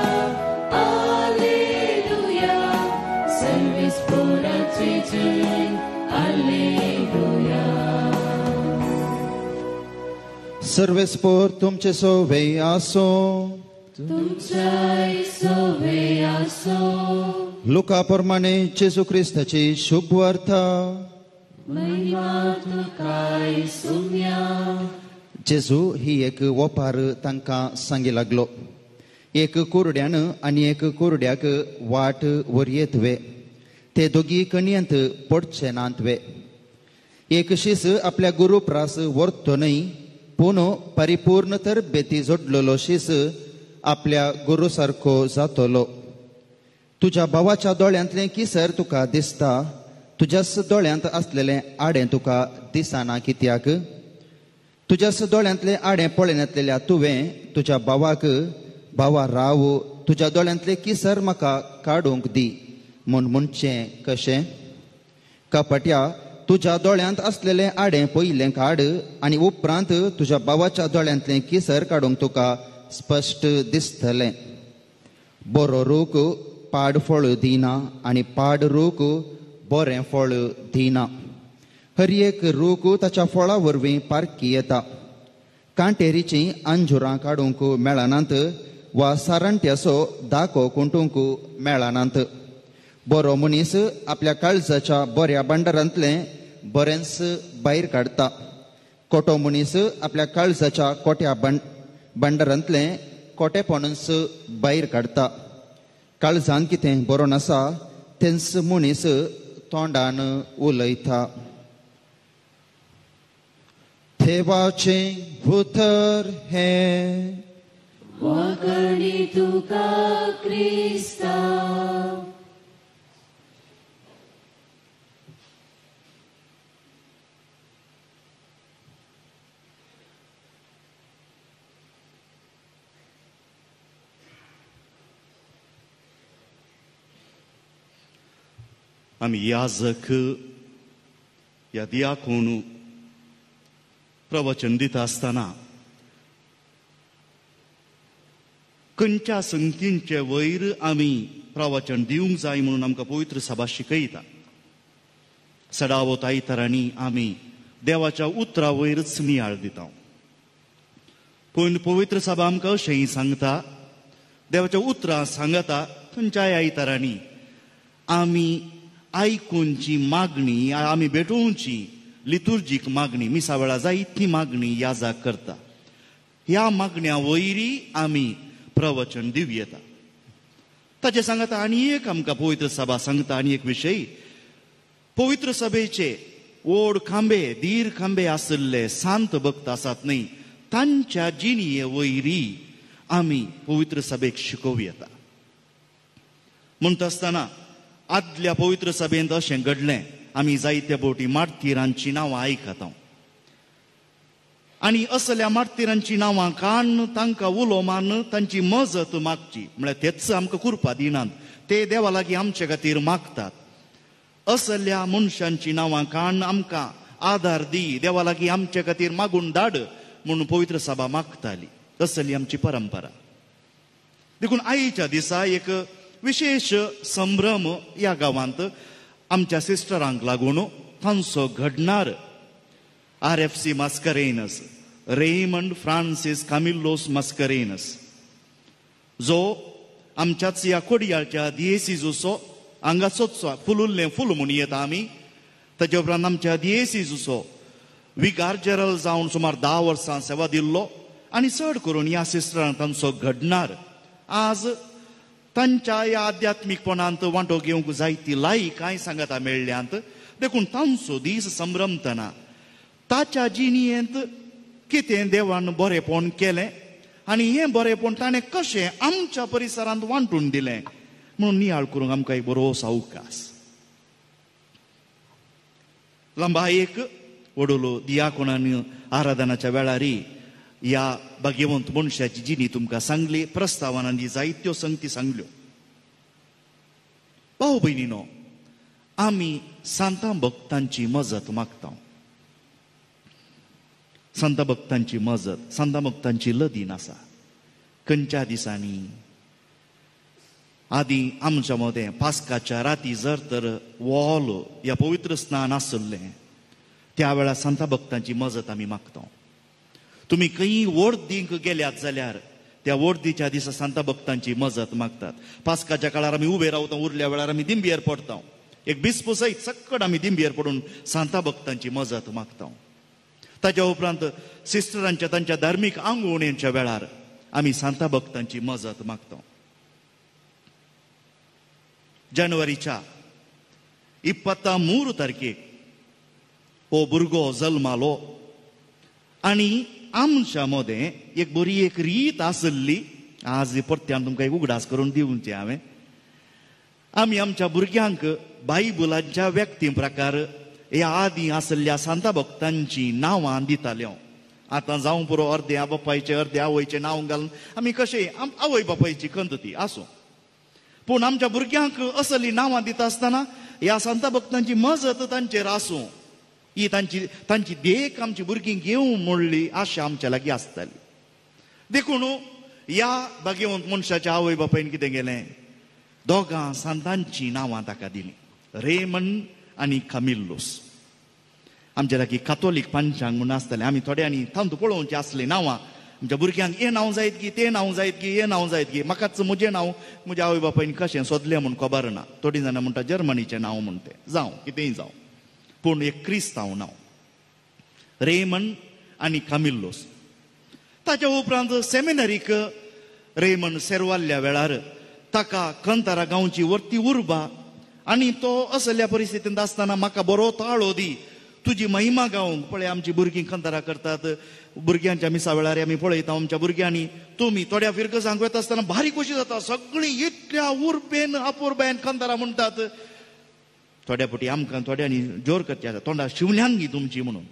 Alleluia. Service for JJ, Alleluia. सर्वेस्पोर तुमचे सोवे आसो. तुमच्याय सोवे आसो. लुका प्रमाणे जेजू क्रिस्ताची शुभ वार्ता. महिमा तुकाय सुम्या. जेजू ही एक वपार तांकां सांगी लागलो. एक कुरड्यान आनी एक कुरड्याक वाट वरयेत वे, ते दोगी कणयेंत पडचे नात वे. एक शीस आपल्या गुरू प्रास व्हरतो न्हय, पूण परिपूर्ण तरबेती जोडलेलो शीस आपल्या गुरू सारको जातलो. तुज्या भावाच्या दोळ्यांतलें किसर तुका दिसता, तुज्याच दोळ्यांत आसलेलें आडें तुका दिसना कित्याक? तुज्याच दोळ्यांतलें आडें पळयनातलेल्या तुवें तुज्या भावाक, भावा राव, तुज्या दोळ्यांतलें किसर म्हाका काडूंक दी म्हूण म्हणचें कशें? कपट्या, तुज्या दोळ्यांत आसलेलें आडें पयलें काड आनी उपरांत तुज्या भावाच्या दोळ्यांतलें किसर काडूंक तुका स्पश्ट दिसतलें. बरो रूख पाड फळ दिना आनी पाड रूख बरें फळ दिना. हर एक रूख ताच्या फळा वरवीं पारखी येता. कांटेरीचीं अंजुरां काडूंक मेळनात वा सारंट्याचो दाको कुंटूंक मेळनात. बरो मनीस आपल्या काळजाच्या बऱ्या भांडारांतलें बरेंच भायर काडटा. कोटो मनीस आपल्या काळजाच्या कोट्या भांडारांतलें कोटेपणच भायर काडटा. काळजान कितें बरो नासा तेंच मनीस तोंडान उलयता. देवाचें उतर हें. वाकणी तुका क्रिस्ता. आमी याजक या दियाकून प्रवचन दिता आसतना खंयच्या संगतींचे वयर आमी प्रवचन दिवंक जाय म्हणून आमकां पवित्र सभा शिकयता. सडावत आयतारांनी आमी देवाच्या उतरा वयरच नियाळ दिता. पूण पवित्र सभा आमकां अशेंय सांगता, देवाच्या उतरां सांगता, खंयच्याय आयतारांनी आमी आयकुंची मागणी, आमी भेटोवची लितुर्जीक मागणी, मिसा वेळा जायती मागणी याजाक करता. ह्या मागण्या वयरी आमी प्रवचन दिवं येता. ताचे सांगता आनी एक आमकां पवित्र सभा सांगता आनी एक विशय, पवित्र सभेचे ओड खांबे धीर खांबे आशिल्ले सांत भक्त आसात न्हय, तांच्या जिणये वयरी आमी पवित्र सभेक शिकोवं येता. म्हणटा आसतना आदल्या पवित्र सभेंत अशें घडलें, आमी जायत्या बोटी मार्तिरांची नांवां आयकता आनी असल्या मार्तिरांची नांवां काडून तांकां उलो मारून तांची मजत मागची, म्हळ्यार तेच आमकां कुरपा दिनात, ते देवा लागीं आमचे खातीर मागतात. असल्या मनशांची नांवां काडून आमकां आदार दी, देवा लागीं आमचे खातीर मागून धाड म्हणून पवित्र सभा मागताली. असली आमची परंपरा. देखून आयच्या दिसा एक विशेश संभ्रम ह्या गांवांत आमच्या सिस्टरांक लागून तांचो घडणार RFC Mascarenhas, Raymond Francis Camillus Mascarenhas, जो आमच्याच ह्या कोडयाळच्या दियेसिजूचो हांगाचोच फुलुल्लें फूल म्हूण येता आमी. ताचे उपरांत आमच्या दियेसिजूचो विगार जनरल जावन सुमार 10 वर्सां सेवा दिल्लो आनी चड करून ह्या सिस्टरांक तांचो घडणार आज तांच्या ह्या आध्यात्मीकपणांत वांटो घेवंक जायती लायक कांय सांगाता मेळ्ळ्यांत. देखून तांचो दीस संभ्रमतना ताच्या जिणयेंत कितें देवान बरेपण केलें आनी हें बरेपण ताणें कशें आमच्या परिसरांत वांटून दिलें म्हणून नियाळ करूंक आमकां एक बरो सावकास. लांबा एक वडलो दियाकोणान आराधनाच्या वेळारी ह्या भाग्यवंत मनशाची जिणी तुमकां सांगली, प्रस्तावनांनी जायत्यो संगती सांगल्यो. भाव भयणीनो, आमी सांतां भक्तांची मजत मागता. सांतां भक्तांची मजत, सांतां भक्तांची लदीन आसा. खंयच्या दिसांनी आदीं आमच्या मदें पास्काच्या राती जर तर वॉल या पवित्र स्नान आसलें त्या वेळार सांतां भक्तांची मजत आमी मागता. तुमी खंय वर्दींक गेल्यात जाल्यार त्या वर्दीच्या दिसा सांतां भक्तांची मजत मागतात. पास्काच्या काळार आमी उबे रावता, उरल्या वेळार आमी दिंबियेर पडता, एक बिस्पू सयत सक्कड आमी दिंबियेर पडून सांतां भक्तांची मजत मागता. ताच्या उपरांत सिस्टरांच्या तांच्या धार्मीक आंगवणेच्या वेळार आमी सांतां भक्तांची मजत मागता. जानेवारीच्या 23 तारखेक हो भुरगो जल्मालो आनी आमच्या मदें एक बरी एक रीत आसली. आज परत्यान तुमकां एक उगडास करून दिवचे हांवें. आमी आमच्या भुरग्यांक बायबलाच्या व्यक्ती प्रकार ह्या आदीं आसल्या सांता भक्तांची नांवां दिताल्यो. आतां जावं पुरो, अर्दे बापायचें अर्दे आवयचें नांव घालून आमी कशें आवय बापायची खंत ती आसूं, पूण आमच्या भुरग्यांक असली नांवां दिता आसतना ह्या सांता भक्तांची मजत तांचेर आसूं, ही तांची तांची देख आमची भुरगीं घेवं म्हणली आशा आमच्या लागीं आसताली. देखून ह्या भाग्यवंत मनशाच्या आवय बापायन कितें केलें, दोगां सांतांचीं नांवां ताका दिलीं, रेमंड आनी कामिल्लोस. आमच्या लागीं कातोलीक पंचांग म्हूण आसतालें, आमी थोड्यांनी तांतू पळोवचें आसलीं नांवां आमच्या भुरग्यांक, हें नांव जायत की तें नांव जायत की हें नांव जायत की. म्हाकाच म्हजें नांव म्हज्या आवय बापायन कशें सोदलें म्हूण खबर ना. थोडीं जाणां म्हणटा जर्मनीचें नांव म्हूण, तें जावं कितेंय जावं, पूण एक क्रिस्तांव नांव रेमंड आनी कामिल्लोस. ताच्या उपरांत सेमिनरीक रेमंड सेरवाल्ल्या वेळार ताका कंतारा गांवची वर्ती उर्बा आनी तो असल्या परिस्थितींत आसतना म्हाका बरो ताळो दी, तुजी महिमा गावंक. पळय आमची भुरगीं कंतारा करतात, भुरग्यांच्या मिसा वेळार आमी पळयता आमच्या भुरग्यांनी. तुमी थोड्या फिरगजांक वता आसतना भारी खोशी जाता, सगळीं इतल्या उर्बेन अपुरबायेन कंतारा म्हणटात. थोड्या फावटी आमकां थोड्यांनी जोर करचे आसा, तोंडा शिवल्यांगी तुमची म्हणून,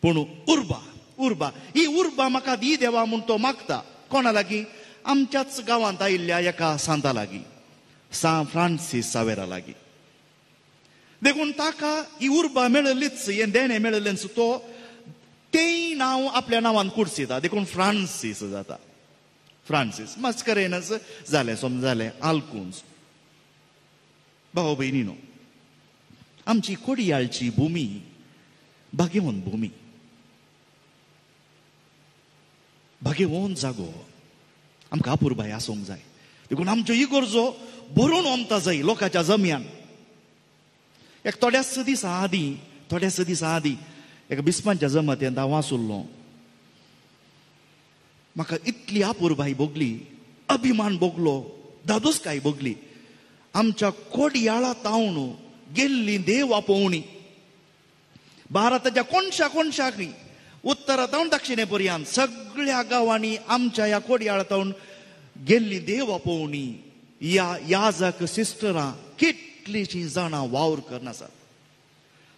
पूण उर्बा उर्बा ही उर्बा म्हाका दी देवा म्हूण तो मागता. कोणा लागीं? आमच्याच गांवांत आयिल्ल्या एका सांता लागीं, सान फ्रांसीस सावेरा लागीं. देखून ताका ही उर्बा मेळिल्लीच, हें देणें मेळिल्लेंच, तो तेय नांव आपल्या नांवान कुर्सिता, देखून फ्रांसीस जाता. फ्रांसीस मस्करेनस जालें समजालें आलकुंज. भाव भयणीनो, आमची कोडियाळची भूमी भाग्यवंत भूमी, भाग्यवंत जागो, आमकां अपुरबाय आसूंक जाय. देखून आमच्यो इगर्जो भरून ओमता जाय लोकांच्या जमयान. एक थोड्याच दिसां आदीं एका बिस्पांच्या जमातेंत हांव आसुल्लो. म्हाका इतली अपुरबाय भोगली, अभिमान भोगलो, दादोसकाय भोगली. आमच्या कोडयाळा तावन गेल्ली देव आपोवणी भारताच्या कोणशा कोणशाक उत्तरा तावन दक्षिणे पर्यंत सगळ्या गांवांनी आमच्या ह्या कोडयाळा तावन गेल्ली देव आपोवणी ह्या याजक सिस्टरां कितलीशीं जाणां वावर करनासात.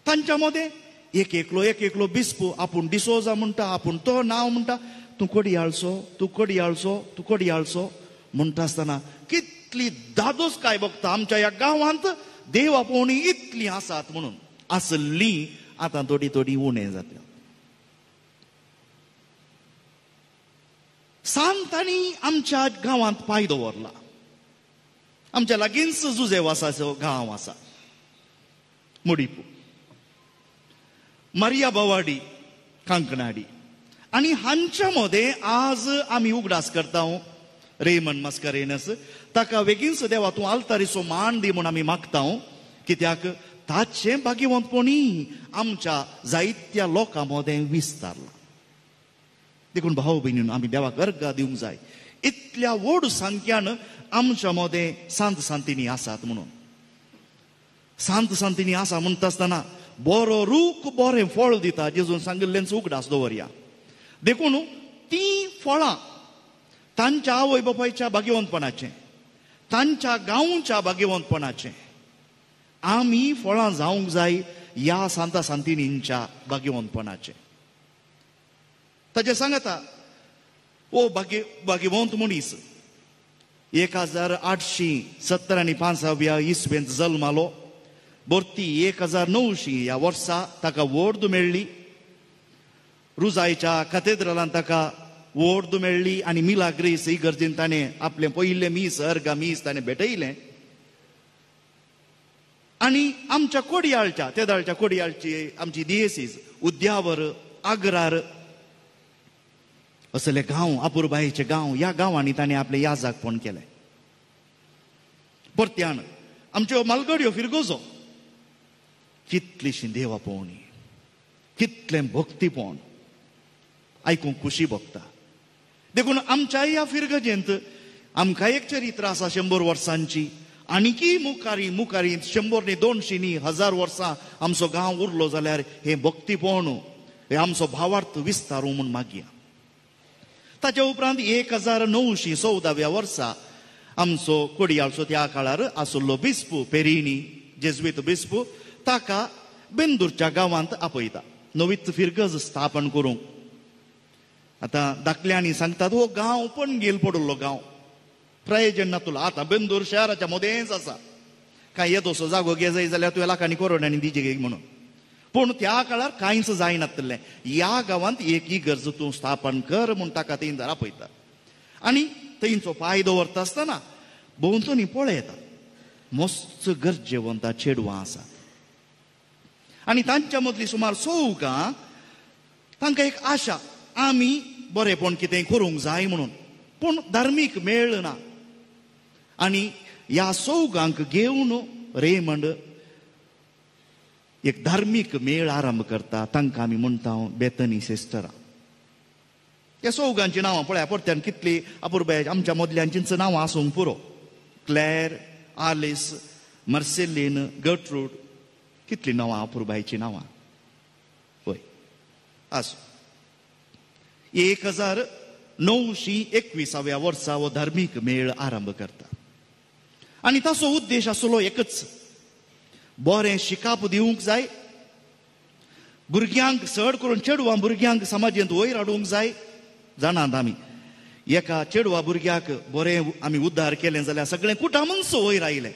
तांच्या मदें एक एकलो बिस्पू आपूण डिसोजा म्हणटा, आपूण तो नांव म्हणटा, तूं कोडयाळचो, तूं कोडयाळचो, तूं कोडयाळचो म्हणटा आसतना कितली दादोस काय बघता आमच्या ह्या गांवांत देव आपोवणी इतली आसात म्हणून आसली आतां थोडी थोडी उणें जातल्या. सांतांनी आमच्या गांवांत पांय दवरला. आमच्या लागींच जुजेवासाचो गांव आसा, मुडीपू, मारिया बवाडी, कांकणाडी. आनी हांच्या मदें आज आमी उगडास करता रेमन मस्करेनस ताका वेगींच देवा तूं आल्तारीचो मान दी म्हूण आमी मागता, कित्याक ताचें भाग्यवंतपणी आमच्या जायत्या लोकां मदें विस्तारलां. देखून भाव भयणीन आमी देवाक अर्घा दिवंक जाय इतल्या व्हड संख्यान आमच्या मदें सांत सांतिनी आसात म्हणून. सांत सांतिनी आसा म्हणटा आसतना बरो रूख बरें फळ दिता जेजून सांगिल्लेंच उगडास दवरया. देखून तीं फळां तांच्या आवय बापायच्या भाग्यवंतपणाचें, तांच्या गांवच्या भाग्यवंतपणाचें आमी फळां जावंक जाय ह्या सांता सांतिनींच्या भाग्यवंतपणाचें. ताचें सांगता ओ भाग्यवंत मनीस 1875 इसवेंत जल्मालो, भरती 1900 ह्या वर्सा ताका वर्द मेळ्ळी. रुजायच्या कथेद्रलान ताका वर्द मेळ्ळी आनी मिलाग्रीस इगर्जेन ताणें आपलें पयलें मीस अर्गा मीस ताणें भेटयलें. आनी आमच्या कोडयाळच्या तेदाळच्या कोडयाळची आमची दियेसीस उद्यावर आग्रार असले गांव अपुरबायेचे गांव ह्या गांवांनी ताणें आपलें याजाकपण केलें. परत्यान आमच्यो मालगड्यो फिरगोजो कितलीशी देवा पळोवणी, कितलें भक्तीपण आयकूंक खुशी भोगता. देखून आमच्या ह्या फिरगजेंत आमकां एक चरित्र आसा 100 वर्सांची, आनीकी मुखारी मुखारी 100 न्ही 200 न्ही 1000 वर्सां आमचो गांव उरलो जाल्यार हें भक्तीपण हें आमचो भावार्थ विस्तारू म्हूण मागया. ताच्या उपरांत 1914 वर्सा आमचो कोडयाळचो त्या काळार आसुल्लो बिस्पू पेरिनी जेज्वीत बिस्पू ताका बेंदूरच्या गांवांत आपयता नवीच फिरगज स्थापन करूंक. आतां धाकल्यांनी सांगतात हो गांव पणगेल पडिल्लो गांव, प्रयोजन नातुलो. आतां बेंदूर शहराच्या मदेंच आसा, कांय येदोसो जागो घे जाय जाल्यार तुवें लाखांनी करोडांनी दिजे घे म्हणून. पूण त्या काळार कांयच जायनातलें. ह्या गांवांत एक इगर्ज तूं स्थापन कर म्हूण ताका थंय आपयता आनी थंयचो पांय दवरता आसतना भोंवतणी पळयता मस्त गरजेवंत चेडवां आसात आनी तांच्या मदली सुमार 100 तांकां एक आशा आमी बरेपण कितें करूंक जाय म्हणून, पूण धार्मीक मेळ ना. आनी ह्या 100 घेवन रेमंड एक धार्मीक मेळ आरंभ करता. तांकां आमी म्हणटा बेतनी सिस्टरां. ह्या 100 नांवां पळया परत्यान कितली अपुरबाय आमच्या मदल्यांचींच नांवां आसूंक पुरो. क्लॅर, आलिस, मर्सेलीन, गर्ट्रूड, कितली नांवां अपुरबायचीं नांवां. वय आसूं. 1921 वर्सा हो धार्मीक मेळ आरंभ करता आनी ताचो उद्देश आसलो एकच, बरें शिकाप दिवंक जाय भुरग्यांक, चड करून चेडवां भुरग्यांक समाजेंत वयर हाडूंक जाय. जाणात आमी एका चेडवा भुरग्याक बरें आमी उद्धार केलें जाल्यार सगळें कुटामूच वयर आयलें.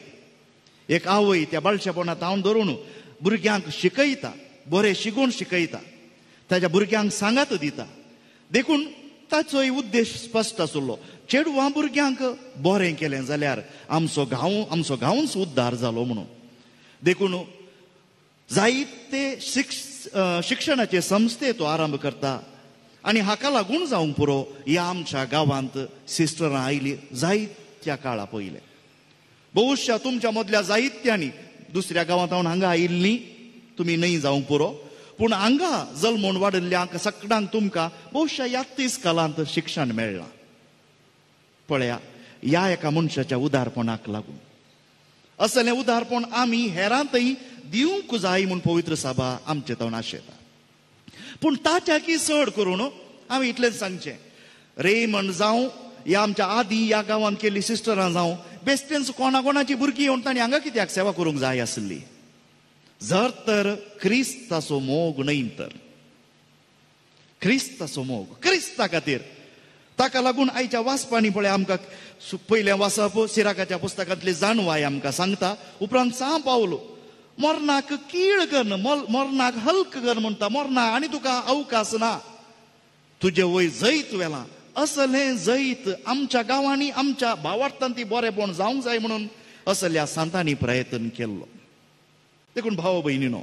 एक आवय त्या बाळशेपणांत हांव धरून भुरग्यांक शिकयता, बरें शिकून शिकयता, ताच्या भुरग्यांक सांगात दिता. देखून ताचोय उद्देश स्पश्ट आसलो, चेडवां भुरग्यांक बरें केलें जाल्यार आमचो गांव, आमचो गांवच उद्धार जालो म्हणून. देखून जायते शिक्षणाचे संस्थे तो आरंभ करता आनी हाका लागून जावंक पुरो ह्या आमच्या गांवांत सिस्टरां आयली जायत्या काळा पयले. बहुशा तुमच्या मदल्या जायत्यांनी दुसऱ्या गांवांत हांगा आयिल्लीं तुमी न्हय जावंक पुरो, पूण हांगा जल्मून वाडिल्ल्यांक सगळ्यांक तुमकां बहुशा ह्या 30 कालांत शिक्षण मेळ्ळां. पळया ह्या एका मनशाच्या उदारपणाक लागून असलें उदारपण आमी हेरांतय दिवंक जाय म्हूण पवित्र सभा आमचे तवन आशेता. पूण ताच्या की चड करून आमी इतलेंच सांगचें, रेमंड जावं ह्या आमच्या आदी ह्या गांवांत केल्ली सिस्टरां जावं, बेश्टेंच कोणा कोणाची भुरगीं येवन तांणी हांगा कित्याक सेवा करूंक जाय आसली जर तर क्रिस्ताचो मोग न्हय तर. क्रिस्ताचो मोग, क्रिस्ता खातीर. ताका लागून आयच्या वाचपांनी पळय आमकां पयलें वाचप सिराकाच्या पुस्तकांतली जाणवाय आमकां सांगता. उपरांत सांव पावलो मरणाक कीळ कर, मरणाक हल्क कर म्हणटा, मरणा आनी तुका अवकाश ना, तुजें वय जैत वेलां. असलें जैत आमच्या गांवांनी आमच्या भावार्थान ती बरेपण जावंक जाय म्हणून असल्या सांतांनी प्रयत्न केल्लो. देखून भाव भयणीनो,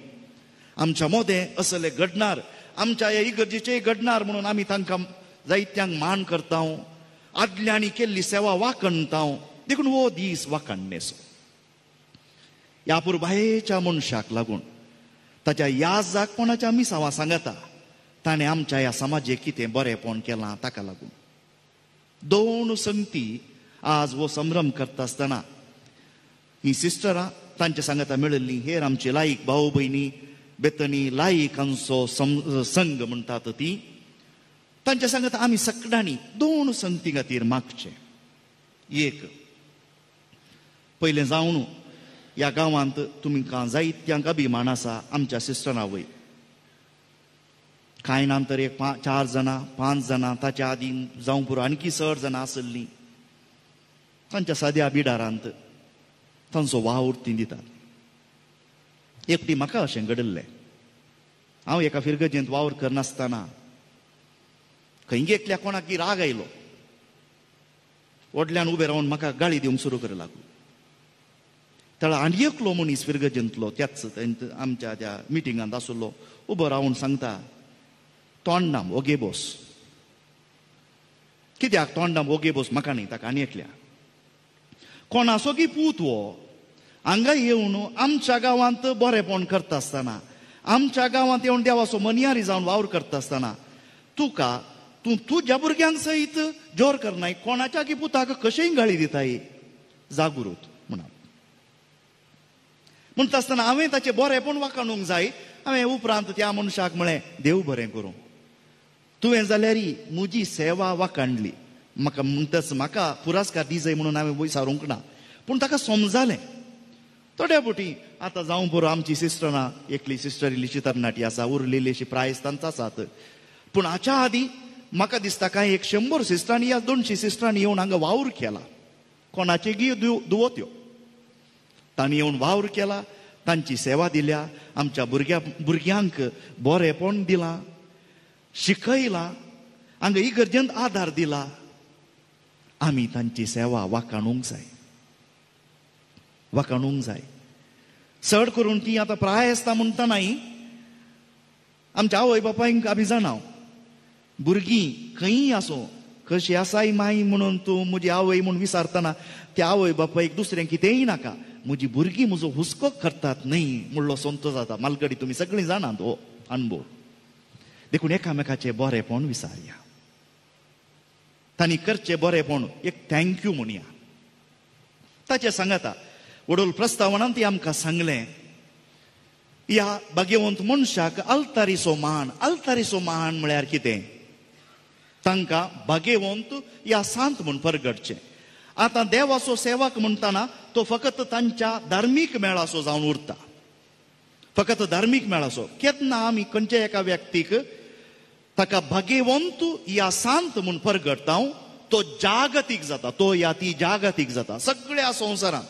आमच्या मोदें असले घडणार, आमच्या ह्या इगर्जेचेय घडणार म्हणून आमी तांकां जायत्यांक मान करता, आदल्यांनी केल्ली सेवा वाखणता. देखून हो दीस वाखणणेचो. ह्या पुरबायेच्या मनशाक लागून ताच्या याजाकपणाच्या मिसांवा सांगता ताणें आमच्या ह्या समाजेक कितें बरेंपण केलां. ताका लागून दोन संगती आज हो संभ्रम करता आसतना ही सिस्टरां तांच्या सांगाता मेळिल्ली हेर आमची लायक भाव भयणी बेतनी लायकांचो संघ म्हणटात ती, तांच्या सांगाता आमी सगळ्यांनी दोन संगती खातीर मागचें. एक, पयलें जावन ह्या गांवांत तुमकां जायत्यांक अभिमान आसा आमच्या सिस्टरां वयर. कांय ना तर एक 4 जाणां 5 जाणां ताच्या आदीं जावंक पुरो आणखी चड जाणां आसलीं तांच्या साद्या बिडारांत तांचो वावर ती दितात. एकटी म्हाका अशें घडिल्लें, हांव एका फिरगजेंत वावर करनासतना खंय एकल्या कोणाक राग आयलो, व्हडल्यान उबें रावन म्हाका गाळी दिवंक सुरू करूं लागलो. तळा आनी एकलो मनीस फिरगजेंतलो त्याच आमच्या त्या मिटिंगांत आसलो, उबो रावन सांगता, तोंडाम ओगे बोस. कित्याक तोंडाम ओगे बोस? म्हाका न्ही, ताका आनी एकल्या कोणाचो की पूत हो हांगा येवन आमच्या गांवांत बरेपण करता आसतना, आमच्या गांवांत येवन देवाचो मनियारी जावन वावर करता आसतना तुका तूं तुज्या भुरग्यांक सयत जोर करनाय, कोणाच्या की पुताक कशेंय गाळी दिताय, जागृत म्हणा. म्हणटा आसतना हांवें ताचें बरेपण वाखाणूंक जाय. हांवें उपरांत त्या मनशाक म्हळें, देव बरें करूं, तुवें जाल्यार म्हजी सेवा वाखाणली, म्हाका म्हणटच म्हाका पुरस्कार दिजय म्हणून हांवें वयर सारूंक ना, पूण ताका समजालें. थोड्या बोटी आतां जावं पुरो आमची सिस्टरां, एकली सिस्टर इल्लीशी तरणाटी आसा, उरलेली अशी प्रायस तांचो आसात, पूण हाच्या आदीं म्हाका दिसता कांय 100 सिस्टरांनी या 200 सिस्टरांनी येवन हांगा वावर केला. कोणाचे गी दुवो त्यो तांणी येवन वावर केला, तांची सेवा दिल्या, आमच्या भुरग्यांक बरेपण दिलां, शिकयलां, हांगा इगर्जेंत आदार दिला. आमी तांची सेवा वाखाणूंक जाय, वाखाणूंक जाय. चड करून ती आतां प्राय आसता म्हणटा न्हय, आमच्या आवय बापायंक आमी जाणाव, भुरगीं खंयी आसूं कशी आसाय माई म्हणून तूं म्हजी आवय म्हूण विचारतना त्या आवय बापायक दुसरें कितेंय नाका, म्हजी भुरगीं म्हजो हुस्को करतात न्हय म्हणलो संतोश जाता. मालगडी तुमी सगळीं जाणात हो अणभव. देखून एकामेकाचें बरेपण विचारया, तांणी करचें बरेपण एक thank you म्हणया. ताचें सांगाता वडोल प्रस्तावनान ती आमकां सांगलें, ह्या भाग्यवंत मनशाक अल्तारीचो मान. अल्तारीचो मान म्हळ्यार कितें? तांकां भाग्यवंत या सांत म्हूण परगटचें. आतां देवाचो सेवक म्हणटना तो फकत तांच्या धार्मीक मेळाचो जावन उरता, फकत धार्मीक मेळाचो. केन्ना आमी खंयच्या एका व्यक्तीक ताका भाग्यवंत या सांत म्हूण परगटता, तो जागतीक जाता, तो या ती जागतीक जाता सगळ्या संवसारांत.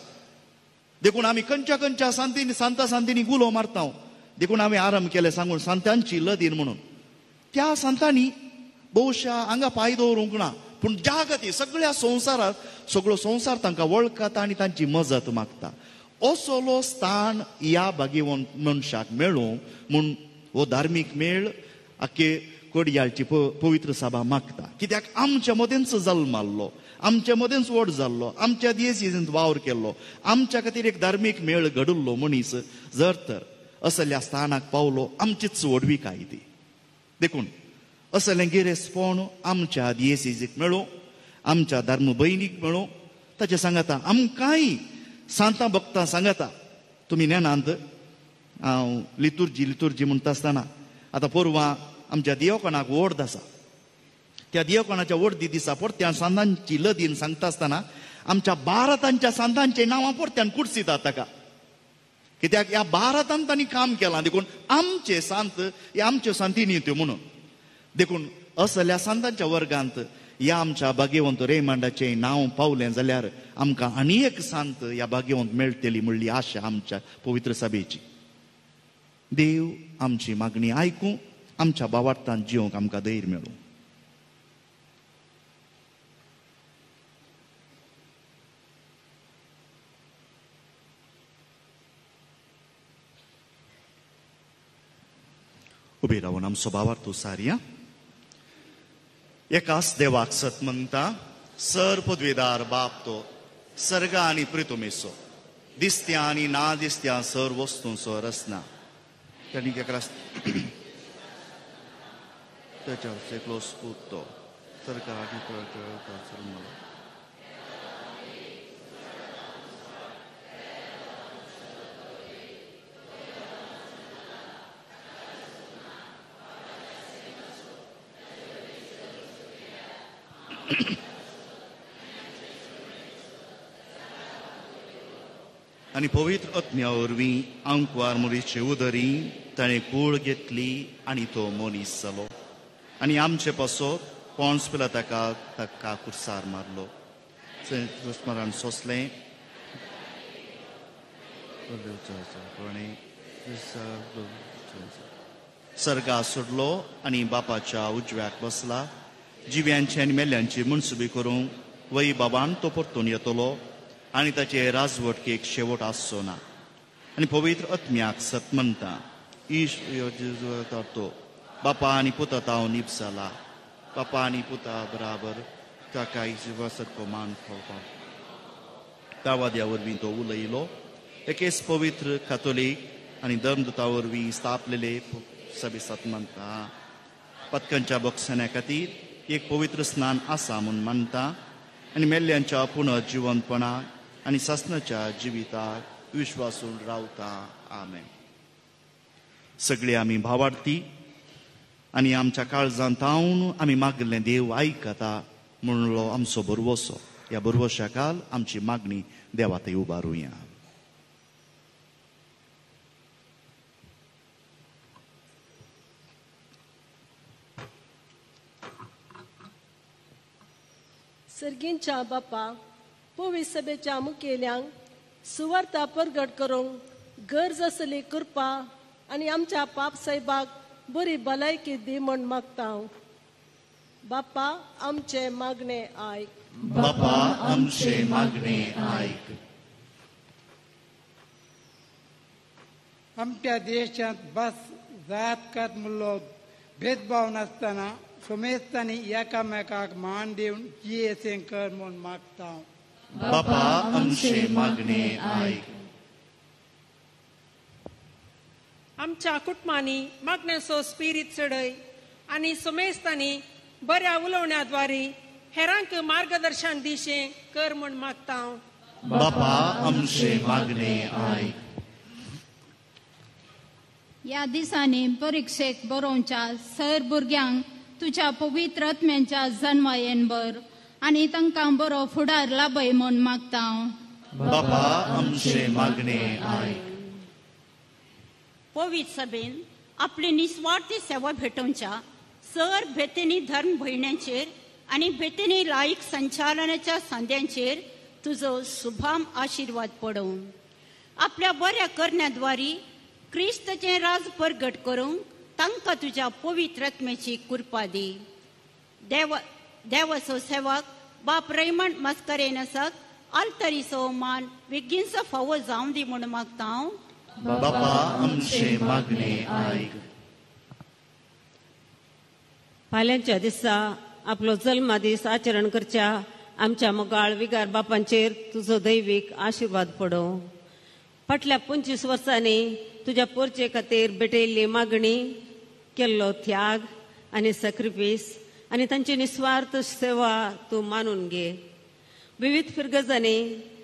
देखून आमी खंयच्या खंयच्या सांतींनी सांता सांतींनी गुलो मारता. देखून आमी आरंभ केले सांगून सांतांची लदीन म्हणून. त्या सांतांनी बहुशा हांगा पांय दवरूंक ना, पूण जागती सगळ्या संवसारात सगळो संवसार तांकां वळखता आनी तांची मजत मागता. असलो स्थान ह्या भाग्यवंत मनशाक मेळूं म्हूण हो धार्मीक मेळ आख्खे कोडयाळची पवित्र सभा मागता. कित्याक आमच्या मदेंच जल्म मारलो, आमच्या मदेंच व्हड जाल्लो, आमच्या दियेसींत वावर केल्लो, आमच्या खातीर एक धार्मीक मेळ घडुल्लो मनीस जर तर असल्या स्थानाक पावलो आमचीच व्हडविकाय ती. देखून असलें गिरेस्पण आमच्या दियेसीक मेळूं, आमच्या धर्म भयणीक मेळूं. ताचें सांगाता आमकांय सांतां भक्तां सांगाता. तुमी नेणांत हांव लितुर्जी लितुर्जी म्हणटा आसतना आतां पोरवां आमच्या दियोकणाक वोर्द आसा, त्या दियोकणाच्या वर्दी दिसा परत्यान सांतांची लदीन सांगता आसतना आमच्या भारतांच्या सांतांचे नांवां परत्यान कुर्सितात ताका. कित्याक ह्या भारतान तांणी काम केलां देखून आमचे सांत हे आमच्यो सांतीनी त्यो म्हणून. देखून असल्या सांतांच्या वर्गांत ह्या आमच्या भाग्यवंत रेमांडाचें नांव पावलें जाल्यार आमकां आनी एक सांत ह्या भाग्यवंत मेळटली म्हणली आशा आमच्या पवित्र सभेची. देव आमची मागणी आयकूं, आमच्या भावार्थान जिवंक आमकां धैर्य मेळूं. उबी रावन आमचो भावार्थ सारया. एकाच देवाक सत म्हणटा, सर पदवीदार बाप तो सर्गा आनी प्रितुमेचो, दिसत्या आनी ना दिसत्या सर वस्तूंचो रचना. ताच्या एकलो पूत तो सर्गा आनी आनी पवित्र आत्म्या वरवीं आंकवार मुरीचे उदरी ताणें कूळ घेतली आनी तो मनीस जालो आनी आमचे पासत पोंस पिलाताका ताका कुर्सार मारलो. स्मरण सोंसलें सर्गा सोडलो आनी बापाच्या उजव्याक बसला. जिव्यांचे आनी मेल्यांची मनसुबी करूंक वय बाबान तो परतून येतलो आनी ताचे राजवटकेक शेवट आसचो ना. आनी पवित्र आत्म्याक सत म्हणटा, ईश तो बापा आनी पुता ताव निप जाला, बापा आनी पुता बराबर ताका सारको मान खावपाक तावाद्या वरवीं तो उलयलो. एकेच पवित्र कातोलीक आनी धर्मदूता वरवीं स्थापलेले सभे सत म्हणटा, पतकांच्या बक्षण्या खातीर एक पवित्र स्नान आसा म्हूण मानता आनी मेल्ल्यांच्या पुनर्जिवंतपणाक आनी सासणाच्या जिविताक विश्वासून रावता. आमेन. सगळे आमी भावार्थी आनी आमच्या काळजांत तावन आमी मागलें देव आयकता म्हणलो आमचो भरवसो. ह्या भरवश्या काल आमची मागणी देवा थंय उबारुया. सर्गींच्या बापा, पवित्र सभेच्या मुखेल्यांक सुवार्ता परगट करूंक गरज आसली कृपा आनी आमच्या पाप साहेबाक बरी भलायकी दी म्हूण मागता. बापा आमचे मागणे आयक. बापा आमचे मागणे आयक. आमच्या देशांत बस जात कात म्हणलो भेदभाव नासतना समेस्तांनी एकामेकाक मान दिवन जियेसें कर म्हूण मागता. बापा आमचे मागणे आयक. आमच्या कुटुंबांनी मागण्याचो स्पिरीत चडय आनी समेस्तांनी बऱ्या उलोवण्याद्वारे हेरांक मार्गदर्शन दिशें कर म्हूण मागता. बापा आमचे मागणे आयक. ह्या दिसांनी परिक्षेक बरोवच्या सर भुरग्यांक तुज्या पवित्र आत्म्यांच्या जन्मायेन बर आनी तांकां बरो फुडार लाभय म्हूण मागता. बापा आमचे मागणे आयक. पवित्र सभेन आपली निस्वार्थी सेवा भेटोवच्या सर भेतेनी धर्म भयण्यांचेर आनी भेतेनी लायक संचालनाच्या सांद्यांचेर तुजो शुभाम आशिर्वाद पडोवन आपल्या बऱ्या करण्याद्वारी क्रिस्तचें राज परगट करूंक तांकां तुज्या पवित्र आत्म्याची कृपा दी. देव देवाचो सेवक बाप रैमंड मस्करेनसाक आल्तरीचो मान बेगीनचो फावो जावं दी म्हूण मागता हांव. बापा आमचे मागणे आयक. फाल्यांच्या दिसा आपलो जल्मदीस आचरण करच्या आमच्या मोगाळ विगार बापांचेर तुजो दैवीक आशिर्वाद पडो. फाटल्या 25 वर्सांनी तुज्या पोरचे खातीर भेटयल्ली मागणी, केल्लो त्याग आनी सॅक्रिफीस आनी तांची निस्वार्थ सेवा तूं मानून घे. विविध फिरगजांनी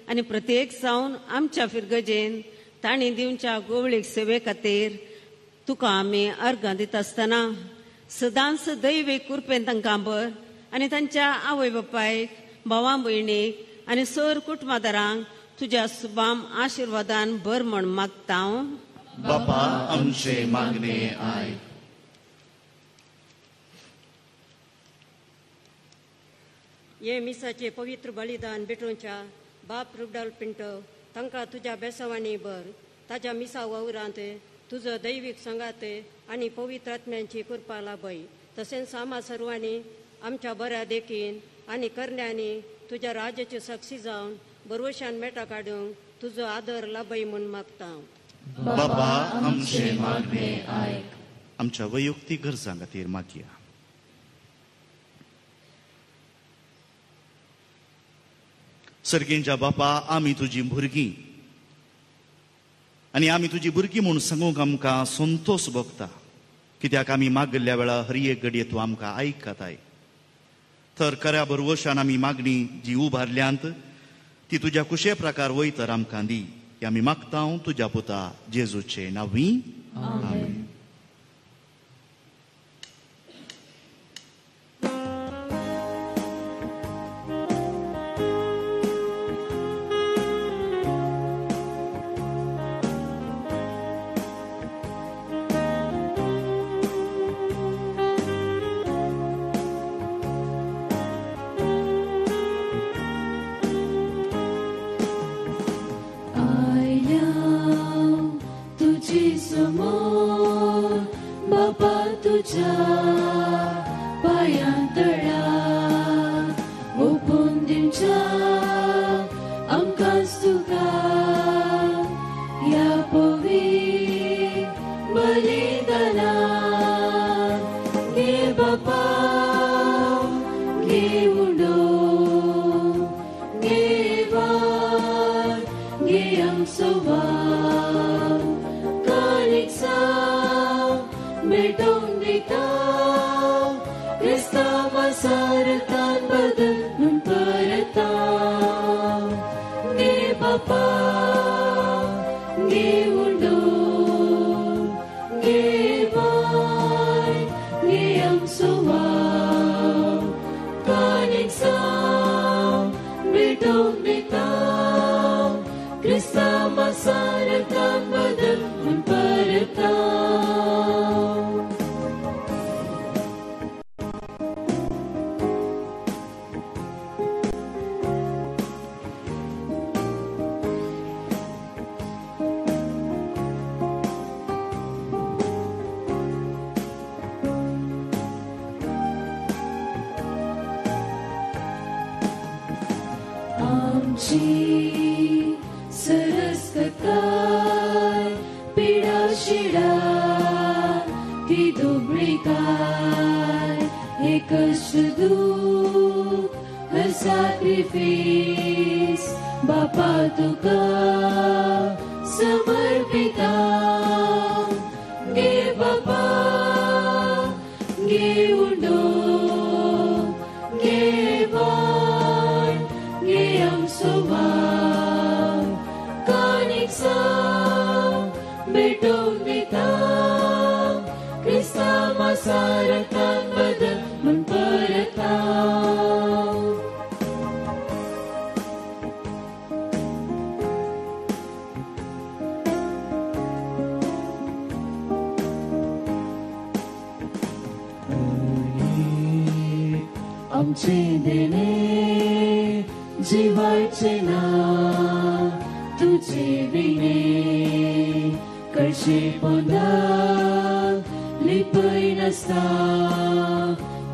आनी प्रत्येक जावन आमच्या फिरगजेन तांणी दिवच्या गोवळीक सेवे खातीर तुका आमी अर्गां दिता आसतना सदांच दैवीक कृपेन तांकां भर आनी तांच्या आवय बापायक, भावा भयणीक आनी सर कुटुंबादारांक तुज्या सुबाम आशिर्वादान भर म्हण मागता हांव. बापा आमचे मागणे आयक. हे मिसाचे पवित्र बलिदान भेटोवच्या बाप रुबडाल पिंटो तांकां तुज्या बेसावांनी भर. ताज्या मिसा वावरांत तुजो दैवीक संगात आनी पवित्र आत्म्यांची कृपा लाभय. तशेंच आमा सर्वांनी आमच्या बऱ्या देखीन आनी करण्यांनी तुज्या राज्याची साक्षी जावन बरवशान मेटा काडूंक तुजो आदर लाभय म्हूण मागता. बाबा आमचे मागणे आयक. आमच्या वैयक्तीक गरजां खातीर मागया. सर्गेंच्या बापा, आमी तुजी भुरगीं आनी आमी तुजी भुरगीं म्हूण सांगूंक आमकां संतोश भोगता, कित्याक आमी मागिल्ल्या वेळार हर एक घडये तूं आमकां आयकताय. तर खऱ्या भरवशान आमी मागणी जी उबारल्यांत ती तुज्या कुशे प्रकार वयतर आमकां दी. आमी मागता तुज्या पुता जेजूचे नांवी. आमेन.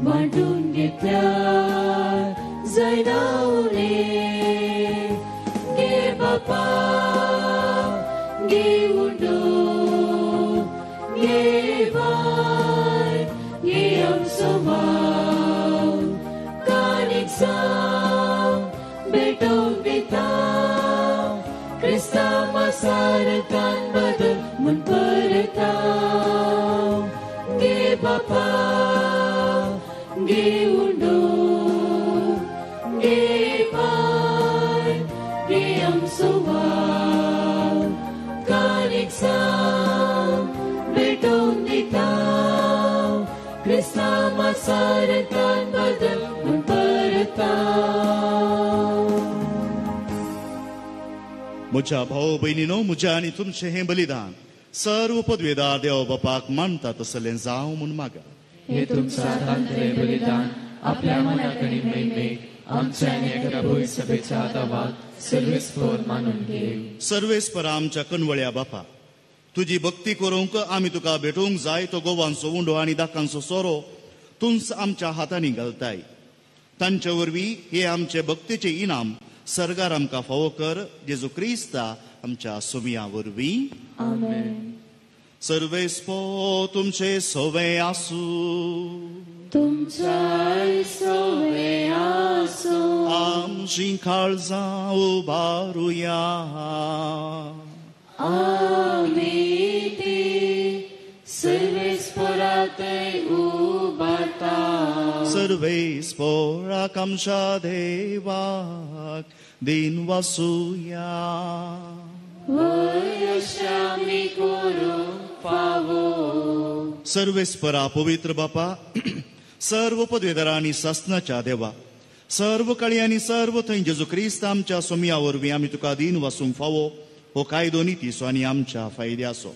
वांटून घेतल्यार जायना उणें. घे बापा घे उंडो, घे वाय, घे आमचो वाव, कानीक जावं भेटोवन दिता, क्रिस्तांवा सारतान बदल म्हूण परता. घे बापा घे उंडो, घे वाय, घे आमचो वाव, कानीक जावं भेटोवन दिता, क्रिस्तांवा सारतान बदल म्हूण परता. म्हज्या भाव भयणीनो, म्हज्या आनी तुमचें हें बलिदान सर्व पदवेदार देव बापाक मानता तसलें जावं म्हूण मागा. हे तुमच्या हातांतलें बलिदान आपल्या मनाक आनी महिमेक आमच्या आनी एका भूंय सभेच्या आदावाक सर्वेस्पर मानून घेव. सर्वेस्पर आमच्या कनवळ्या बापा, तुजी भक्ती करूंक आमी तुका भेटूंक जाय तो गोवांचो उंडो आनी दाकांचो सोरो तूंच आमच्या हातांनी घालताय. तांचे वरवीं हे आमचे भक्तीचे इनाम सर्गार आमकां फावो कर, जेजू क्रिस्ता आमच्या सुमया वरवीं. आमेन. सर्वेस्पर तुमचे सवे आसूं, तुमच्याय सवे आसूं. आमची काळजां उबारुया, आमी ती सर्वेस्परातय उबारता. सर्वेस्पराक आमच्या देवाक दिन वासुया. वय अशें आमी करूंक फावो. सर्वेस्परा पवित्र बापा, सर्व पदवेदारा आनी सासनाच्या देवा, सर्व काळी आनी सर्व थंय जेजू क्रिस्त आमच्या सोमया वरवीं आमी तुका दिन वासूंक फावो हो कायदो नितीचो आनी आमच्या फायद्याचो.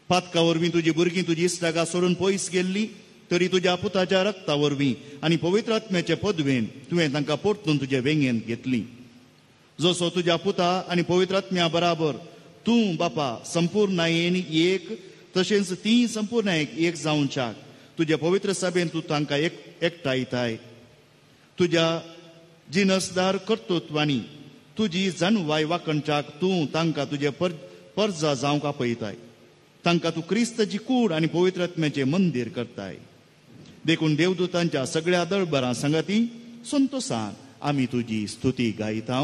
पातका वरवीं तुजी भुरगीं तुजी इश्टागा सोडून पयस गेल्ली, तरी तुज्या पुताच्या रक्ता वरवीं आनी पवित्र आत्म्याचे पदवेन तुवें तांकां परतून तुजे वेंगेंत घेतली. जसो तुज्या पुता आनी पवित्र आत्म्या बराबर तूं बापा संपूर्णायेन एक, तशेंच ती संपूर्णायेक एक जावच्याक तुज्या पवित्र सभेन तूं तांकां एकठांयताय. तुज्या जिनसदार कर्तृत्वांनी तुजी जानवाय वाकणच्याक तूं तांकां तुजे परजा जावंक आपयताय. तांकां तूं क्रिस्ताची कूड आनी पवित्र आत्म्याचें मंदीर करताय. देखून देवदूतांच्या सगळ्या दळबरां सांगाती संतोसान आमी तुजी स्तुती गायता.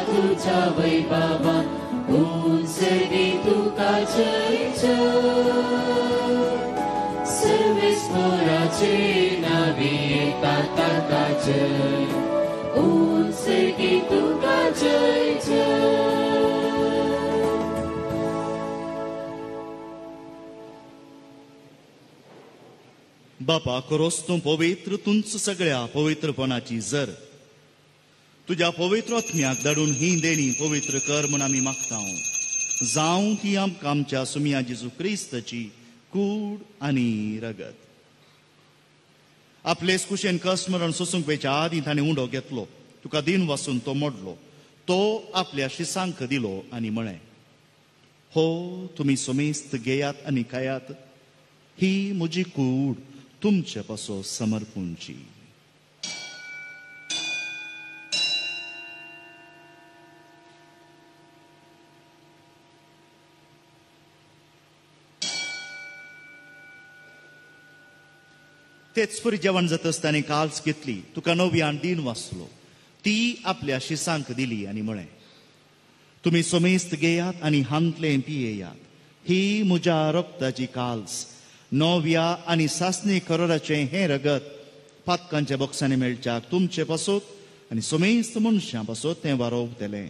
तुझ्या वैभवान उंचगी तुका जय जय. सर्वेस्पराचे नावी येता ताका जय, उंचगी तुका जय जय. बापा करोस तूं पवित्र तुंच सगळ्या पवित्रपणाची जर तुज्या पवित्र आत्म्याक धाडून ही देणी पवित्र कर म्हूण आमी मागता. जावं ती आमकां आमच्या सुमया जेजू क्रिस्ताची कूड आनी रगत. आपलेच कुशेन कश्ट मरण सोसूंक वयच्या आदीं ताणें उंडो घेतलो, तुका दिन वासून तो मोडलो, तो आपल्या शिसांक दिलो आनी म्हळें, हो तुमी सोमेस्त घेयात आनी खायात, ही म्हजी कूड तुमचे पासो समर्पूंची. तेच परी जेवण जातच ताणें काल्स घेतली, तुका नव्यान दिन वाचलो, ती आपल्या शिसांक दिली आनी म्हळें, तुमी सोमेस्त घेयात आनी हांतलें पियेयात, ही म्हज्या रक्ताची काल्स, नव्या आनी सासणी करोराचें हें रगत पातकांच्या बोक्सांनी मेळच्याक तुमचे पासत आनी सोमेस्त मनशां पासत तें वारोवतलें.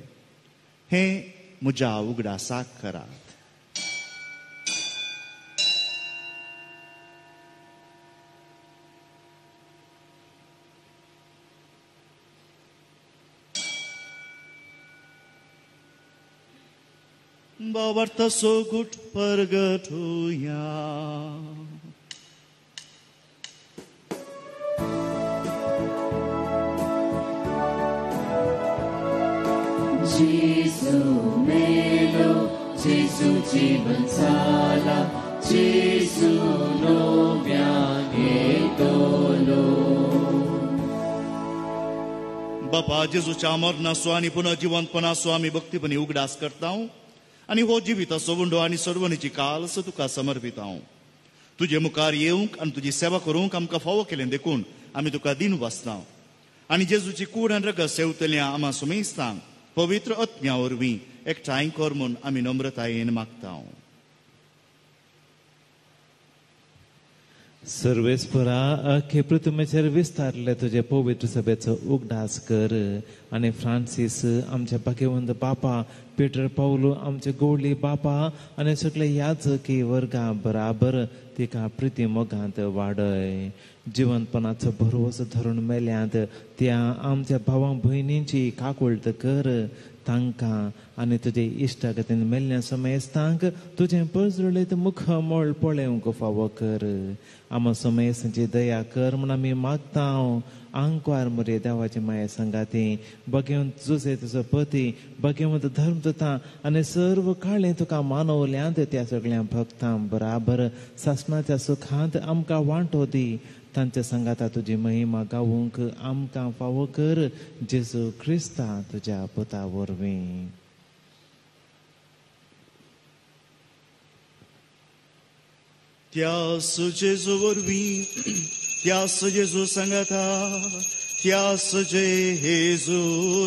हें म्हज्या उगडासाक करात. भावार्थाचो गुट परगटुया. जेजू मेलो, जेजू जीवन जाला, जेजू नव्यान येतलो. बापा जेजूच्या मरणाचो आनी पुनर्जिवंतपणाचो आमी भक्तीपणी उगडास करता आनी हो जिविताचो उंडो आनी सर्वणीची कालस तुका समर्पिता. तुजे मुखार येवंक आनी तुजी सेवा करूंक आमकां फावो केलें देखून आमी तुका दिन वाचता आनी जेजूची कूड आनी रगत सेवतल्या आमा सुमेस्तांक पवित्र आत्म्या वरवीं एकठांय कर म्हूण आमी नम्रतायेन मागता. सर्वेस्परा अख्खे पृथ्वीचेर विस्तारले तुजे पवित्र सभेचो उगडास कर आनी फ्रांसीस आमचे भाग्यवंत बापा, पीटर पावलो आमचे गोवली बापा आनी सगळे याजकी वर्गा बराबर तिका प्रिती मोगांत वाडय. जिवंतपणाचो भरवसो धरून मेल्यांत त्या आमच्या भावां भयणींची काकुळट कर. तांकां आनी तुजे इश्टागतीन मेल्ल्या समेस्तांक तुजें परजळीत मुखमळ पळोवंक फावो कर. आमा समेस्तांची दया कर म्हूण आमी मागता. आंकवार मुरे देवाची माये सांगाती भगवंत जुजे तुजो पती, भगवंत धर्म तुता आनी सर्व काळें तुका मानवल्यांत त्या सगळ्या भक्तां बराबर सासणाच्या सुखांत आमकां वांटो दी. तांच्या सांगाता तुजी महिमा गावूंक आमकां फावो कर. जेजू क्रिस्ता तुज्या पुता वरवीं. त्यास जेजू वरवीं, त्यास जेजू सांगाता, त्यास जेजू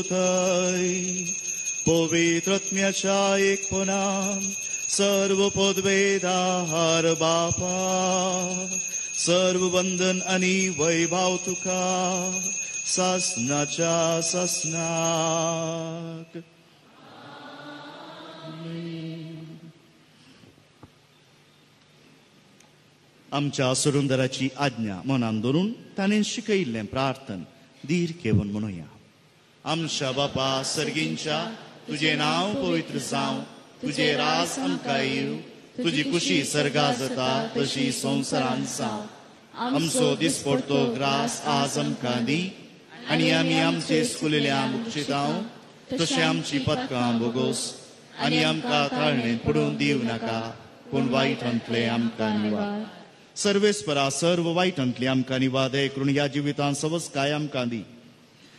थंय पवित्र आत्म्याच्या एकपणान सर्व पदवेदार बापा, सर्व वंदन आनी वैभाव तुका सासनाच्या सासनाक. आमच्या सुरुंदराची आज्ञा मनान धरून ताणें शिकयिल्लें प्रार्थन धीर घेवन म्हणुया. आमच्या बापा सर्गींच्या, तुजें नांव पवित्र जावं, तुजें राज आमकां येवं, तुजी खुशी सर्गा जाता तशी संवसारान जावं. आमचो दिसपडतो ग्रास आज आमकां दी आनी आमी आमचे स्कुलेल्या मुक्षितांव तशें आमची पदकां बोगोस आनी आमकां ताळणें पडून दिवं नाका, पूण वायटांतलें आमकां निवार. सर्वेस्परा सर्व वायटांतलें आमकां निवार दे करून ह्या जिवितांत सवस्काय आमकां दी.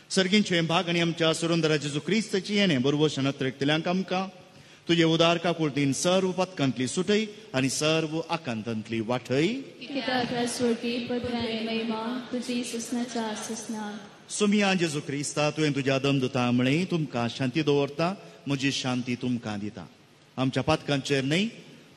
सर्गींचे भाग आनी आमच्या सुरुंदरा जेजू क्रिस्ताची येणें बरोबर नत्रेकतल्यांक आमकां तुजे उदार काकुळतीन सर्व पदकांतली सुटय आनी सर्व आकांतांतली वाटय. सुमिया जेजू क्रिस्ता, तुवें तुज्या दमदुता म्हळें, तुमकां शांती दवरता, म्हजी शांती तुमकां दिता. आमच्या पातकांचेर न्हय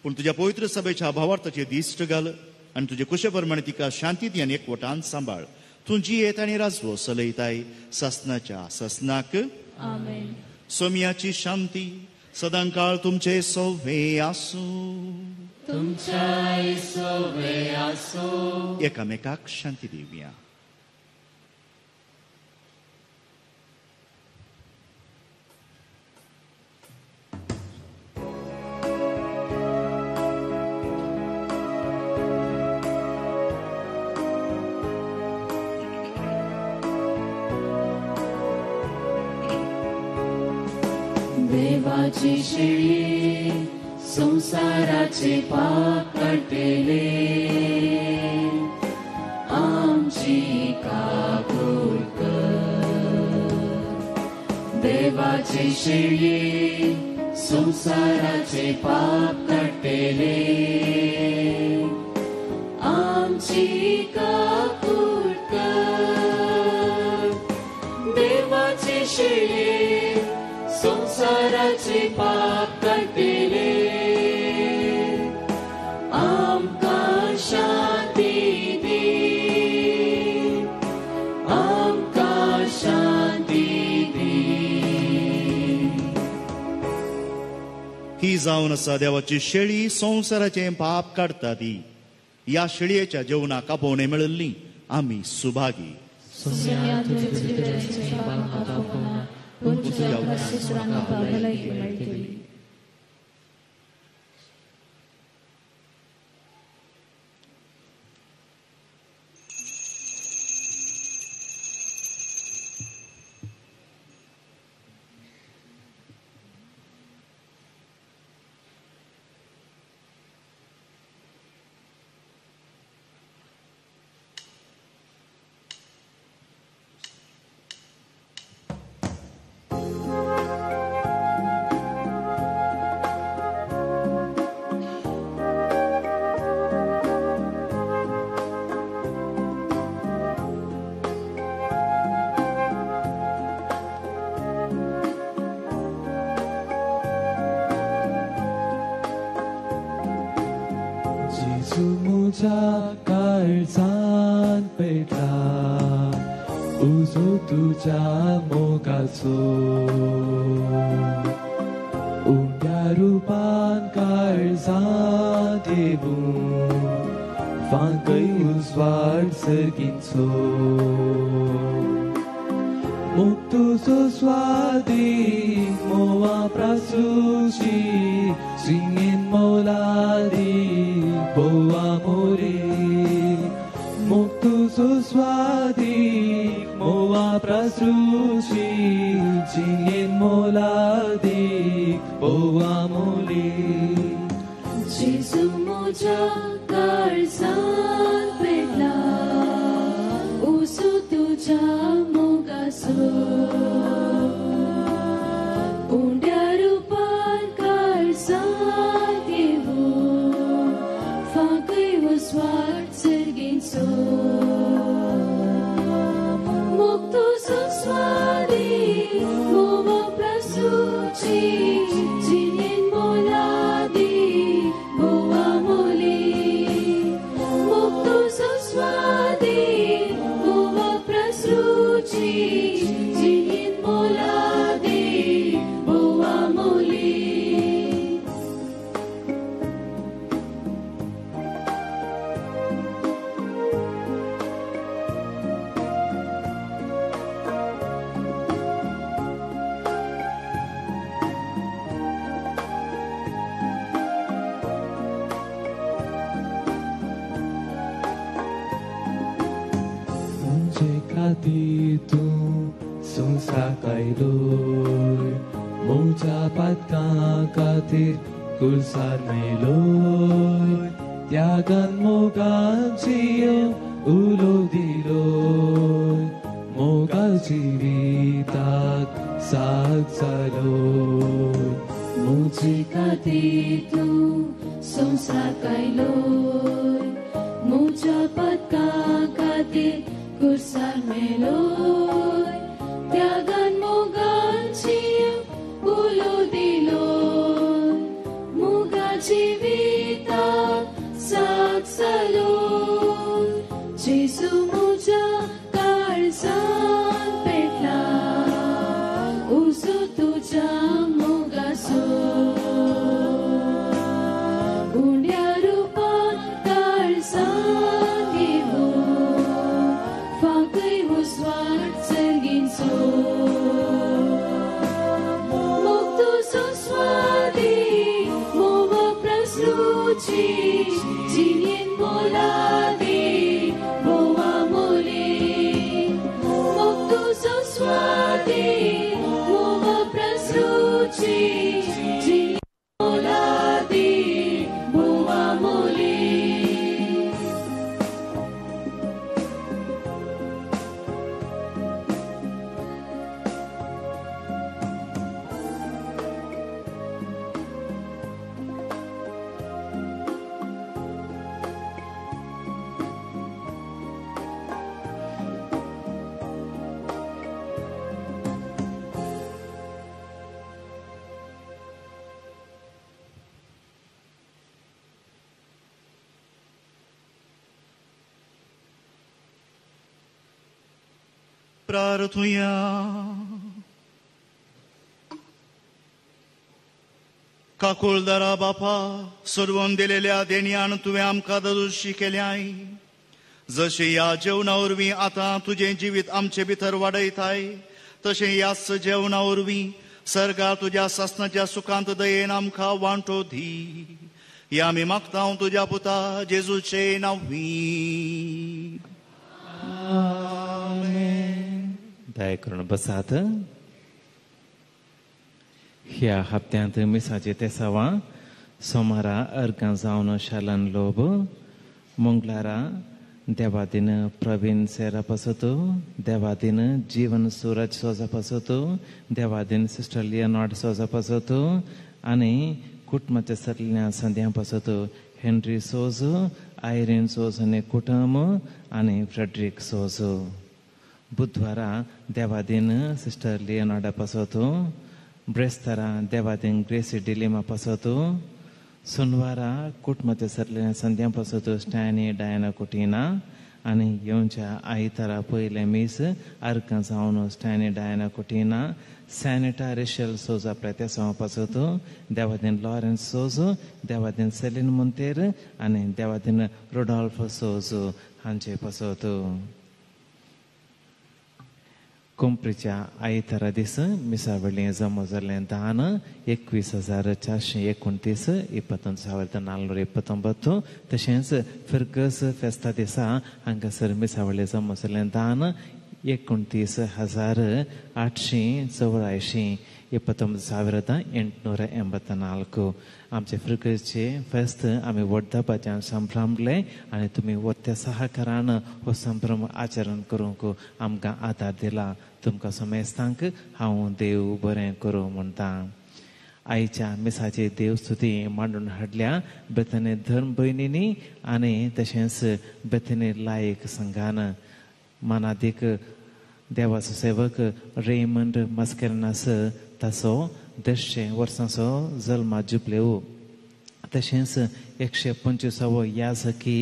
पूण तुज्या पवित्र सभेच्या भावार्थाचेर दिश्ट घाल आनी तुजे कुशे प्रमाणे तिका शांती दी आनी एकवटान सांबाळ. तूं जियेत आनी राजवो चलयताय सासनाच्या सासनाक. सोमियाची शांती सदांकाळ तुमचे सोवे आसूं. तुमच्याय सोवे आसूं. एकामेकाक शांती दिवया. देवाची शेळी संसाराचे पाप काडटले, आमची काकूळ कर. देवाची शेळी संसाराचे पाप काडटले, आमची काकूळ कर. देवाची शेळी संसाराचे पाप काडटले, आमकां शांती दी, आमकां शांती दी. ही जावन आसा देवाची शेळी संवसाराचें पाप काडटा ती. ह्या शेळयेच्या जेवणाक आपोवणें मेळिल्ली आमी सुभागी. जेजू म्हज्या काळजान पेटला उजो तुज्या मोगाचो उंड्या रुपान काळजांत येवूं फांकय उजवाड सर्गींचो मुक्तुचो स्वादीक मोवा प्रासुची जिंगेन मोलादी बोवा मोरी मुक्तुचो स्वादीक मोवा प्रासुची जिंगेन मोलादी बोवा मोली जेजू म्हज्या काळजान पेटला उजो तुज्या मोगाचो उंड्या रुपान काळजांत येवूं फांकय उजवाड सर्गींचो मुक्तुचो स्वादीक मोवा प्रासुची जिणेन मोलादी बोवा मोली मुक्तुचो स्वादीक मोवा प्रासुची जिणेन मोलादी बोवा मोली. म्हजे खातीर तूं संवसाराक आयलोय म्हज्या पातकां खातीर कुर्सार मेलोय त्यागान मोगान जियो उलो दिलोय मोगा जिविताक साग जालोय म्हजे खातीर तूं संवसाराक आयलोय म्हज्या पातकां खातीर कुर्सार मेलोय त्यागान मोगान जियो उलो दिलोय मोगा जिविताक साग जालोय जेजू म्हज्या काळजान पेटला उजो तुज्या मोगाचो उंड्या रुपान काळजांत येवूं फांकय उजवाड सर्गींचो मुक्तुचो स्वादीक मोवा प्रासुची जिणेन मोलादी बोवा मोली मुक्तुचो स्वादीक मोवा प्रासुची जिणेन मोलादी बोवा मोली. प्रार्थुया. काकुळदारा बापा सोडवून दिलेल्या देणयान तुवें आमकां ददुशी केल्याय जशें ह्या जेवणा वरवीं आतां तुजें जिवीत आमचे भितर वाडयताय तशें ह्याच जेवणा वरवीं सर्गार तुज्या सासणाच्या सुखांत दयेन आमकां वांटो दी. ह्या आमी मागता तुज्या पुता जेजूचे नांवी. दया करून बसात. ह्या हप्त्यांत मिसाचे तेसावा सोमारा अर्गां जावन शालन लोब मंगळारा देवादीन प्रवीण सेरा पासत देवादीन जीवन सूरज सोजा पासत देवादीन सिस्टर लियोनार्ड सोजा पासत आनी कुटुंबाच्या सगळ्या संद्यां पासत हेनरी सोज आयरीन सोज आनी कुटुंब आनी फ्रेडरीक सोज. बुधवारा देवादीन सिस्टर लियोनार्डा पासत ब्रेस्तारा देवादीन ग्रेसी डिलिमा पासत सोनवारा कुटुंबाचे सरलें संध्या पासत स्टॅनी डायना कुटिना आनी येवच्या आयतारा पयलें मीस अर्कां जावन स्टॅनी डायना कुटिना सॅनिटा रेशल सोजा प्रेतेसांव पासत देवादीन लॉरेन्स सोजो देवादीन सेलीन मुंतेर आनी देवादीन रोडॉल्फ सोजो हांचे पासत. कुंप्रीच्या आयतारा दीस मिसा वेळें जमो जाल्लें दान 21,429 29,429. तशेंच फिर्गस फेस्ता दिसा हांगासर मिसा वेळें जमो जाल्लें दान 29,884 29,884. आमचे फिर्गजचे फेस्त आमी व्हड दबाज्यान संभ्रमले आनी तुमी व्हडत्या सहकारान हो संभ्रम आचरण करूंक आमकां आदार दिला. तुमकां समेस्तांक हांव देव बरें करूं म्हणटा. आयच्या मिसाची देवस्तुती मांडून हाडल्या बेथनी धर्म भयणींनी आनी तशेंच बेथनी लायक संघान. मानादीक देवाचो सेवक रेमंड मस्करनास ताचो 150 वर्सांचो जल्मा जुबलेव तशेंच 125वो याजकी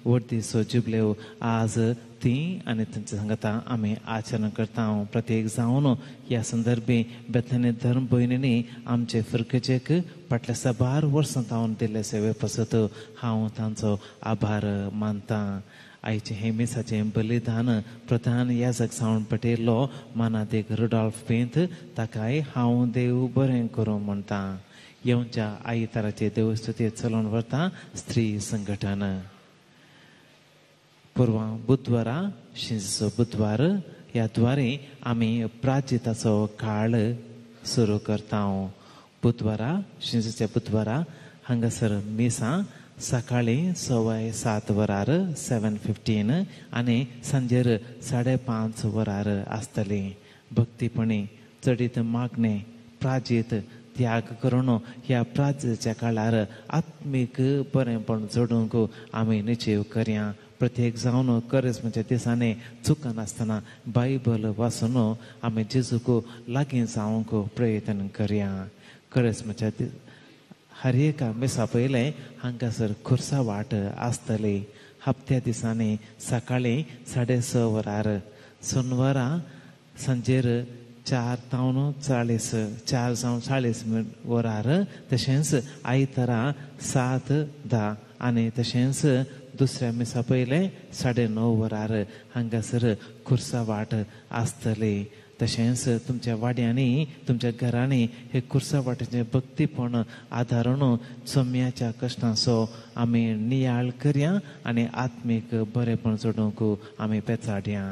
वर्दीचो जुबलेव आज ती आनी तांच्या सांगता आमी आचरण करता. प्रत्येक जावन ह्या संदर्भी बेथनी धर्म भयणींनी आमचे फिरकजेक फाटल्या साबार वर्सां तावन दिल्ले सेवे पासत हांव तांचो आभार मानता. आयचें हें मिसाचें बलिदान प्रधान याजक सावन पटेलो मानादीक रुडॉल्फ पेंत ताकाय हांव देव बरें करूं म्हणटा. येवच्या आयताराचे देवस्तुती चलोवन व्हरता स्त्री संघटन. पूर्वा बुधवारा शिंजचो बुधवार ह्या द्वारे आमी प्राजिताचो काळ सुरू करता. बुधवारा शिंजच्या बुधवारा हांगासर मिसां सकाळी 7:15 वरार 7:15 आनी सांजेर 5:30 वरार आसतली. भक्तीपणी चडीत मागणें प्राजीत त्याग करून ह्या प्राजिताच्या काळार आत्मीक बरेंपण जोडूंक आमी निश्चीव करया. प्रत्येक जावन करेस्माच्या दिसांनी चुकनासतना बायबल वाचून आमी जेजूक लागीं जावंक प्रयत्न करया. करेस्माच्या हर एका मिसा पयलें हांगासर खुर्सा वाट आसतली. हप्त्या दिसांनी सकाळी 6:30 वरार, सोनवारा सांजेर 4:40 4:40 वरार, तशेंच आयतारा 7:10 आनी तशेंच दुसऱ्या मिसा पयलें 9:30 वरार हांगासर खुर्सा वाट आसतली. तशेंच तुमच्या वाड्यांनी तुमच्या घरांनी हे खुर्सा वाटेचें भक्तीपण आदारून सोम्याच्या कश्टांचो आमी नियाळ करया आनी आत्मीक बरेंपण जोडूंक आमी पेचाडया.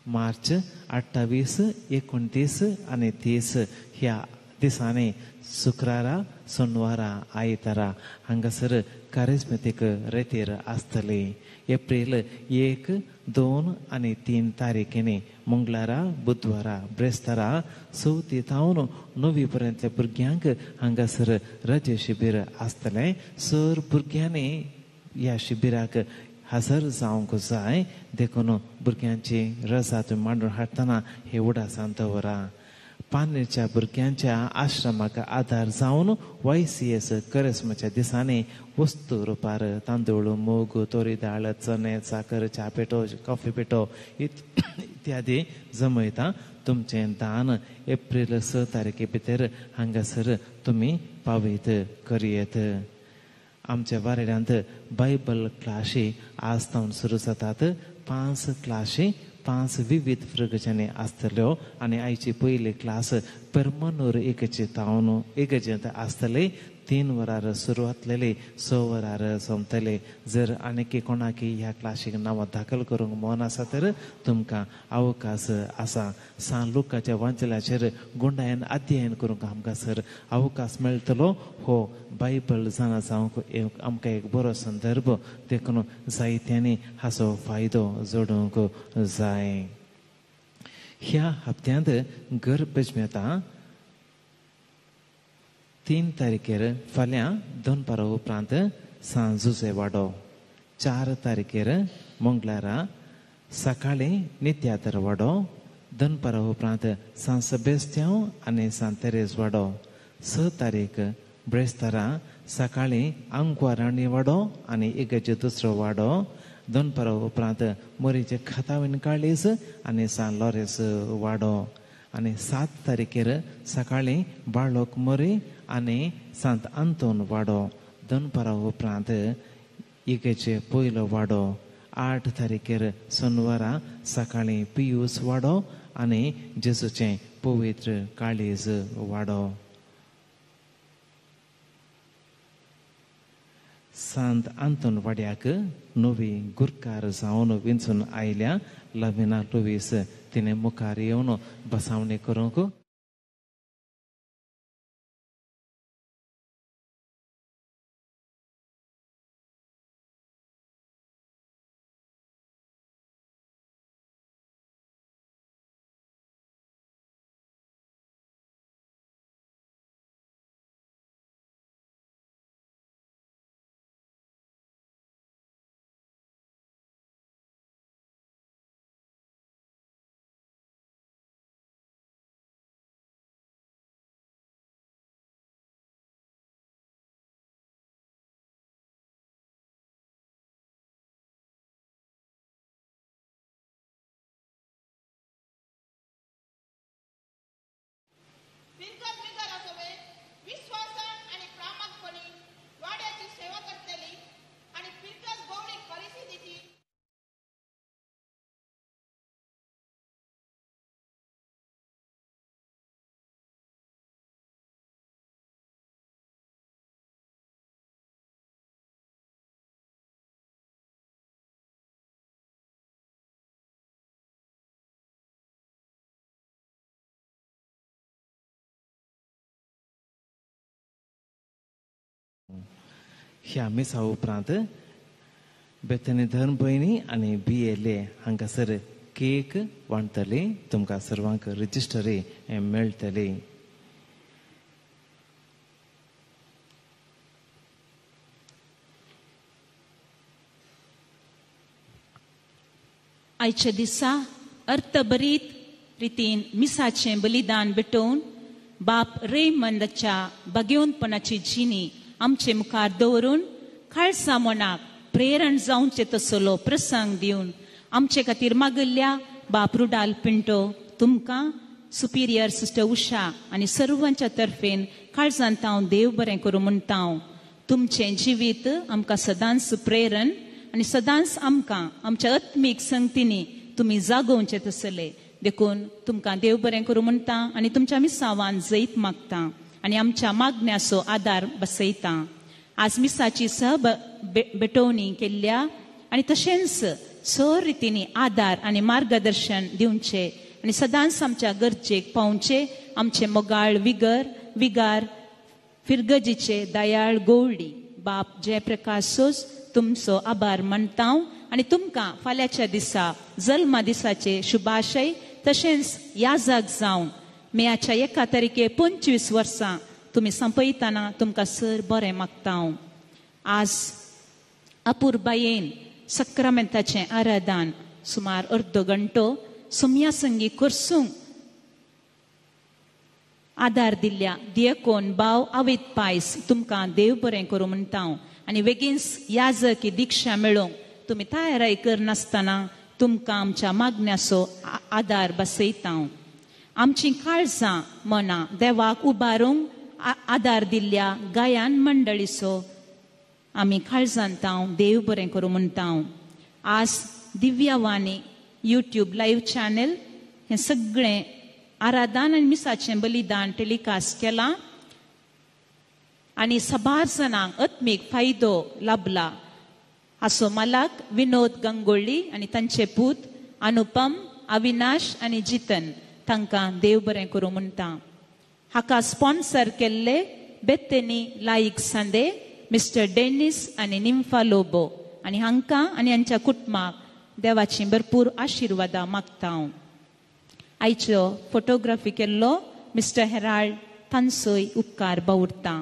मार्च 28, 29 आनी 30 ह्या दिसांनी शुक्रारा, सोनवारा, आयतारा हांगासर कारिस्मेतीक रेतीर आसतली. एप्रील 1, 2 आनी 3 तारीखेनी मंगळारा, बुधवारा, ब्रेस्तारा 4 थावन 9 पर्यंतल्या भुरग्यांक हांगासर रजे शिबीर आसतलें. सर भुरग्यांनी ह्या शिबिराक हजर जावंक जाय देखून भुरग्यांची रजा तुमी मांडून हाडटना हे उडासान दवरा. पानेच्या भुरग्यांच्या आश्रमाक आदार जावन YCS करेस्माच्या दिसांनी वस्तू रुपार तांदूळ, मूग, तोरी दाळ, चणे, साकर, च्या पेटो, कॉफी पेटो इत्यादी जमयता. तुमचें दान एप्रील 6 तारखे भितर हांगासर तुमी पावयत करयेत. आमच्या वारेड्यांत बायबल क्लाशी आज तावन सुरू जातात. 5 क्लाशी 5 विविध फ्रगजांनी आसतल्यो आनी आयची पयली क्लास परमनूर एकेचे तावन एकेजेंत आसतले. 3 वरार सुरू जातलेली, 6 वरार सोंपतले. जर आनीक कोणाक ह्या क्लासीक नांवां दाखल करूंक मन आसा तर तुमकां अवकाश आसा. सान लुकाच्या वांचल्याचेर गुंडायन अध्ययन करूंक आमकां सर अवकाश मेळटलो. हो बायबल जाणा जावंक आमकां एक बरो संदर्भ देखून जायत्यांनी हाचो फायदो जोडूंक जाय. ह्या हप्त्यांत घर पेजमेता 3 तारखेर फाल्यां दनपारा उपरांत सांजुजे वाडो, 4 तारखेर मंगळारा सकाळीं नित्यातर वाडो, दनपारा उपरांत सांत सेबेस्त्यांव आनी सांत तेरेज वाडो, 6 तारीख ब्रेस्तारा सकाळीं आंकवाराणी वाडो आनी इगर्जे दुसरो वाडो, दनपारा उपरांत मोरीचे खातावीन काळीज आनी सान लॉरेस वाडो आनी 7 तारखेर सकाळीं बाळोक मोरी आनी सांत आंतोन वाडो, दनपारा उपरांत इगर्जे पयलो वाडो. 8 तारखेर सोनवारा सकाळीं पियूस वाडो आनी जेजूचें पवित्र काळीज वाडो. सांत आंतोन वाड्याक नवी गुरकार जावन विंचून आयल्या लविना लुवीस तिणें मुखार येवन बसावणी करूंक. ह्या मिसा उपरांत बेथनी धर्म भयणी आनी BLA हांगासर केक वांटतली. तुमकां सर्वांक रजिस्टरी मेळटली. आयच्या दिसा अर्थभरीत रितीन मिसाचें बलिदान भेटोवन बाप रेमंदाच्या भाग्यवंतपणाची जिणी आमचे मुखार दवरून खालसा मनाक प्रेरण जावचें तसलो प्रसंग दिवन आमचे खातीर मागिल्ल्या बाप रुडाल पिंटो तुमकां सुपिरियर सिस्टर उषा आनी सर्वांच्या तर्फेन काळजांत हांव देव बरें करूं म्हणटा. हांव तुमचें जिवीत आमकां सदांच प्रेरण आनी सदांच आमकां आमच्या आत्मीक संगतींनी तुमी जागोवचें तसले देखून तुमकां देव बरें करूं म्हणटा आनी तुमच्या मिसावान जैत मागता आनी आमच्या मागण्याचो आदार बसयता. आज मिसाची सह भेटवणी केल्ल्या आनी तशेंच सर रितींनी आदार आनी मार्गदर्शन दिवचें आनी सदांच आमच्या गरजेक पावचें आमचे मोगाळ विगार फिरगजीचे दयाळ गोवडी बाप जयप्रकाश सोज तुमचो आभार मानता आनी तुमकां फाल्यांच्या दिसा जल्मा दिसाचे शुभाशय तशेंच याजक जावन मेयाच्या 1 तारखे 25 वर्सां तुमी संपयतना तुमकां सर बरें मागता. हांव आज अपुरबायेन सक्रामेंताचें आराधन सुमार अर्दो घंटो सुम्या संगी करसूंक आदार दिल्ल्या दियकोन भाव आवेद पायस तुमकां देव बरें करूं म्हणटा. हांव आनी बेगीनच याजकी दिक्षा मेळोवंक तुमी तयाराय करनासतना तुमकां आमच्या मागण्याचो आदार बसयता. हांव आमचीं काळजां मनां देवाक उबारूंक आदार दिल्ल्या गायन मंडळीचो आमी काळजांत हांव देव बरें करूं म्हणटा. हांव आज दिव्यावाणी यूट्यूब लायव्ह चॅनल हें सगळें आराधन आनी मिसाचें बलिदान टेलिकास्ट केलां आनी साबार जाणांक आत्मीक फायदो लाबला. आसो मालक विनोद गंगोळ्ळी आनी तांचे पूत अनुपम, अविनाश आनी जितन तांकां देव बरें करूं म्हणटा. हाका स्पॉन्सर केल्ले बेत्तेनी लायक सांदे, मिस्टर डेनिस आनी निम्फा लोबो आनी हांकां आनी हांच्या कुटुंबाक देवाची भरपूर आशिर्वादां मागता. हांव आयचो फोटोग्राफी केल्लो मिस्टर हेराल्ड तांचोय उपकार बावुरता.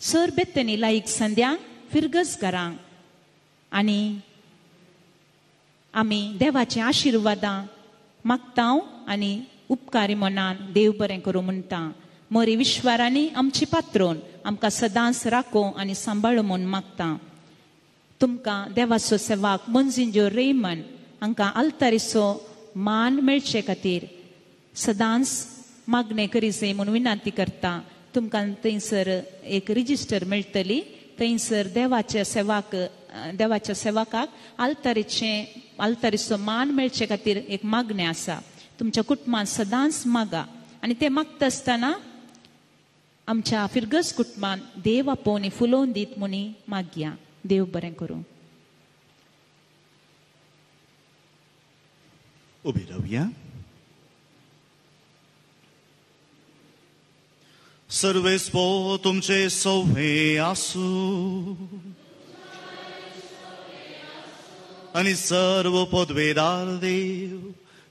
सर बेत्तेनी लायक संध्या फिरगजकारांक आनी आमी देवाची आशिर्वादां मागता आनी उपकारी मनान देव बरें करूं म्हणटा. मोरी विश्वारांनी आमची पात्रोन आमकां सदांच राखो आनी सांबाळू म्हूण मागता. तुमकां देवाचो सेवाक मंजिंजो रेमन हांकां आल्तारीचो मान मेळचे खातीर सदांच मागणें करी जाय म्हूण विनंती करता. तुमकां थंयसर एक रिजिस्टर मेळटली, थंयसर देवाच्या सेवाक देवाच्या सेवकाक आल्तारीचो मान मेळचे खातीर एक मागणें आसा. तुमच्या कुटुंबान सदांच मागा आनी ते मागता आसतना आमच्या फिरगस कुटुंबान देव आपोवणी फुलोवन दीत म्हूण मागया. देव बरें करूं. उबी रावया. सर्वेस्पो तुमचे सवे आसूं आनी सर्व पदवेदार देव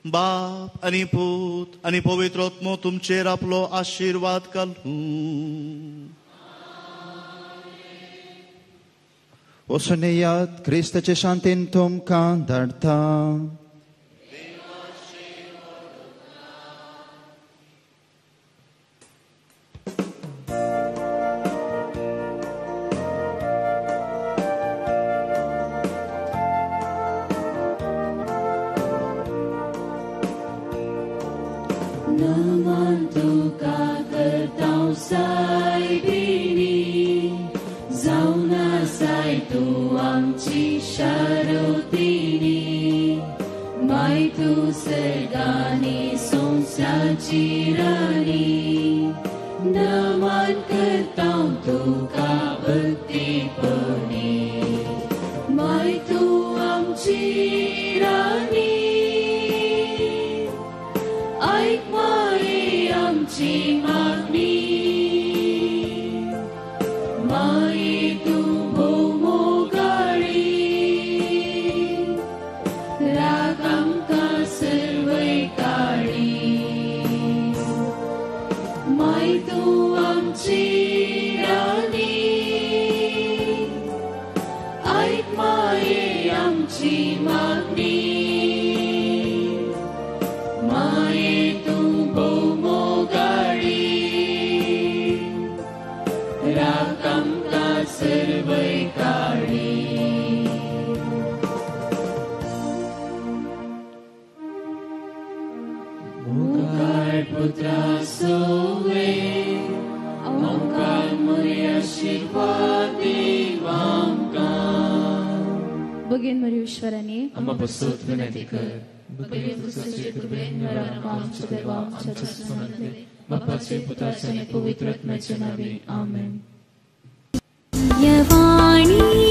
बाप आनी पूत आनी पवित्र आत्मो तुमचेर आपलो आशिर्वाद घालूं. वचून येयात, क्रिस्ताचे शांतीन तुमकां धाडटा. नमन तुका करता सायबिणी, जावन आसाय तूं आमची शारोतिणी, माय तूं सर्गानी संवसाराची राणी, नमन करता तुका भक्तीपणी, माय तूं आमची राणी, ऐक माये आमची मागणी, माये तूं भोव मोगाळी, राख आमकां सर्वय काळी, माय तूं आमची राणी, ऐक माये आमची मागणी, माये तूं भोव मोगाळी, राख आमकां सर्वय काळी. मुखार पुत्रा सोवे आमकां मोरे आशिर्वाद दीव आमकां. बगेन मरियेश्वरांनी आम्हा पासून विनंती कर. बगेन पुस्तकाचे कृपेन आमच्या देवा आमच्या सत्संगांतले बापाचे पुताचे आणि पवित्र आत्म्याच्या नावे आमेन. यवाणी.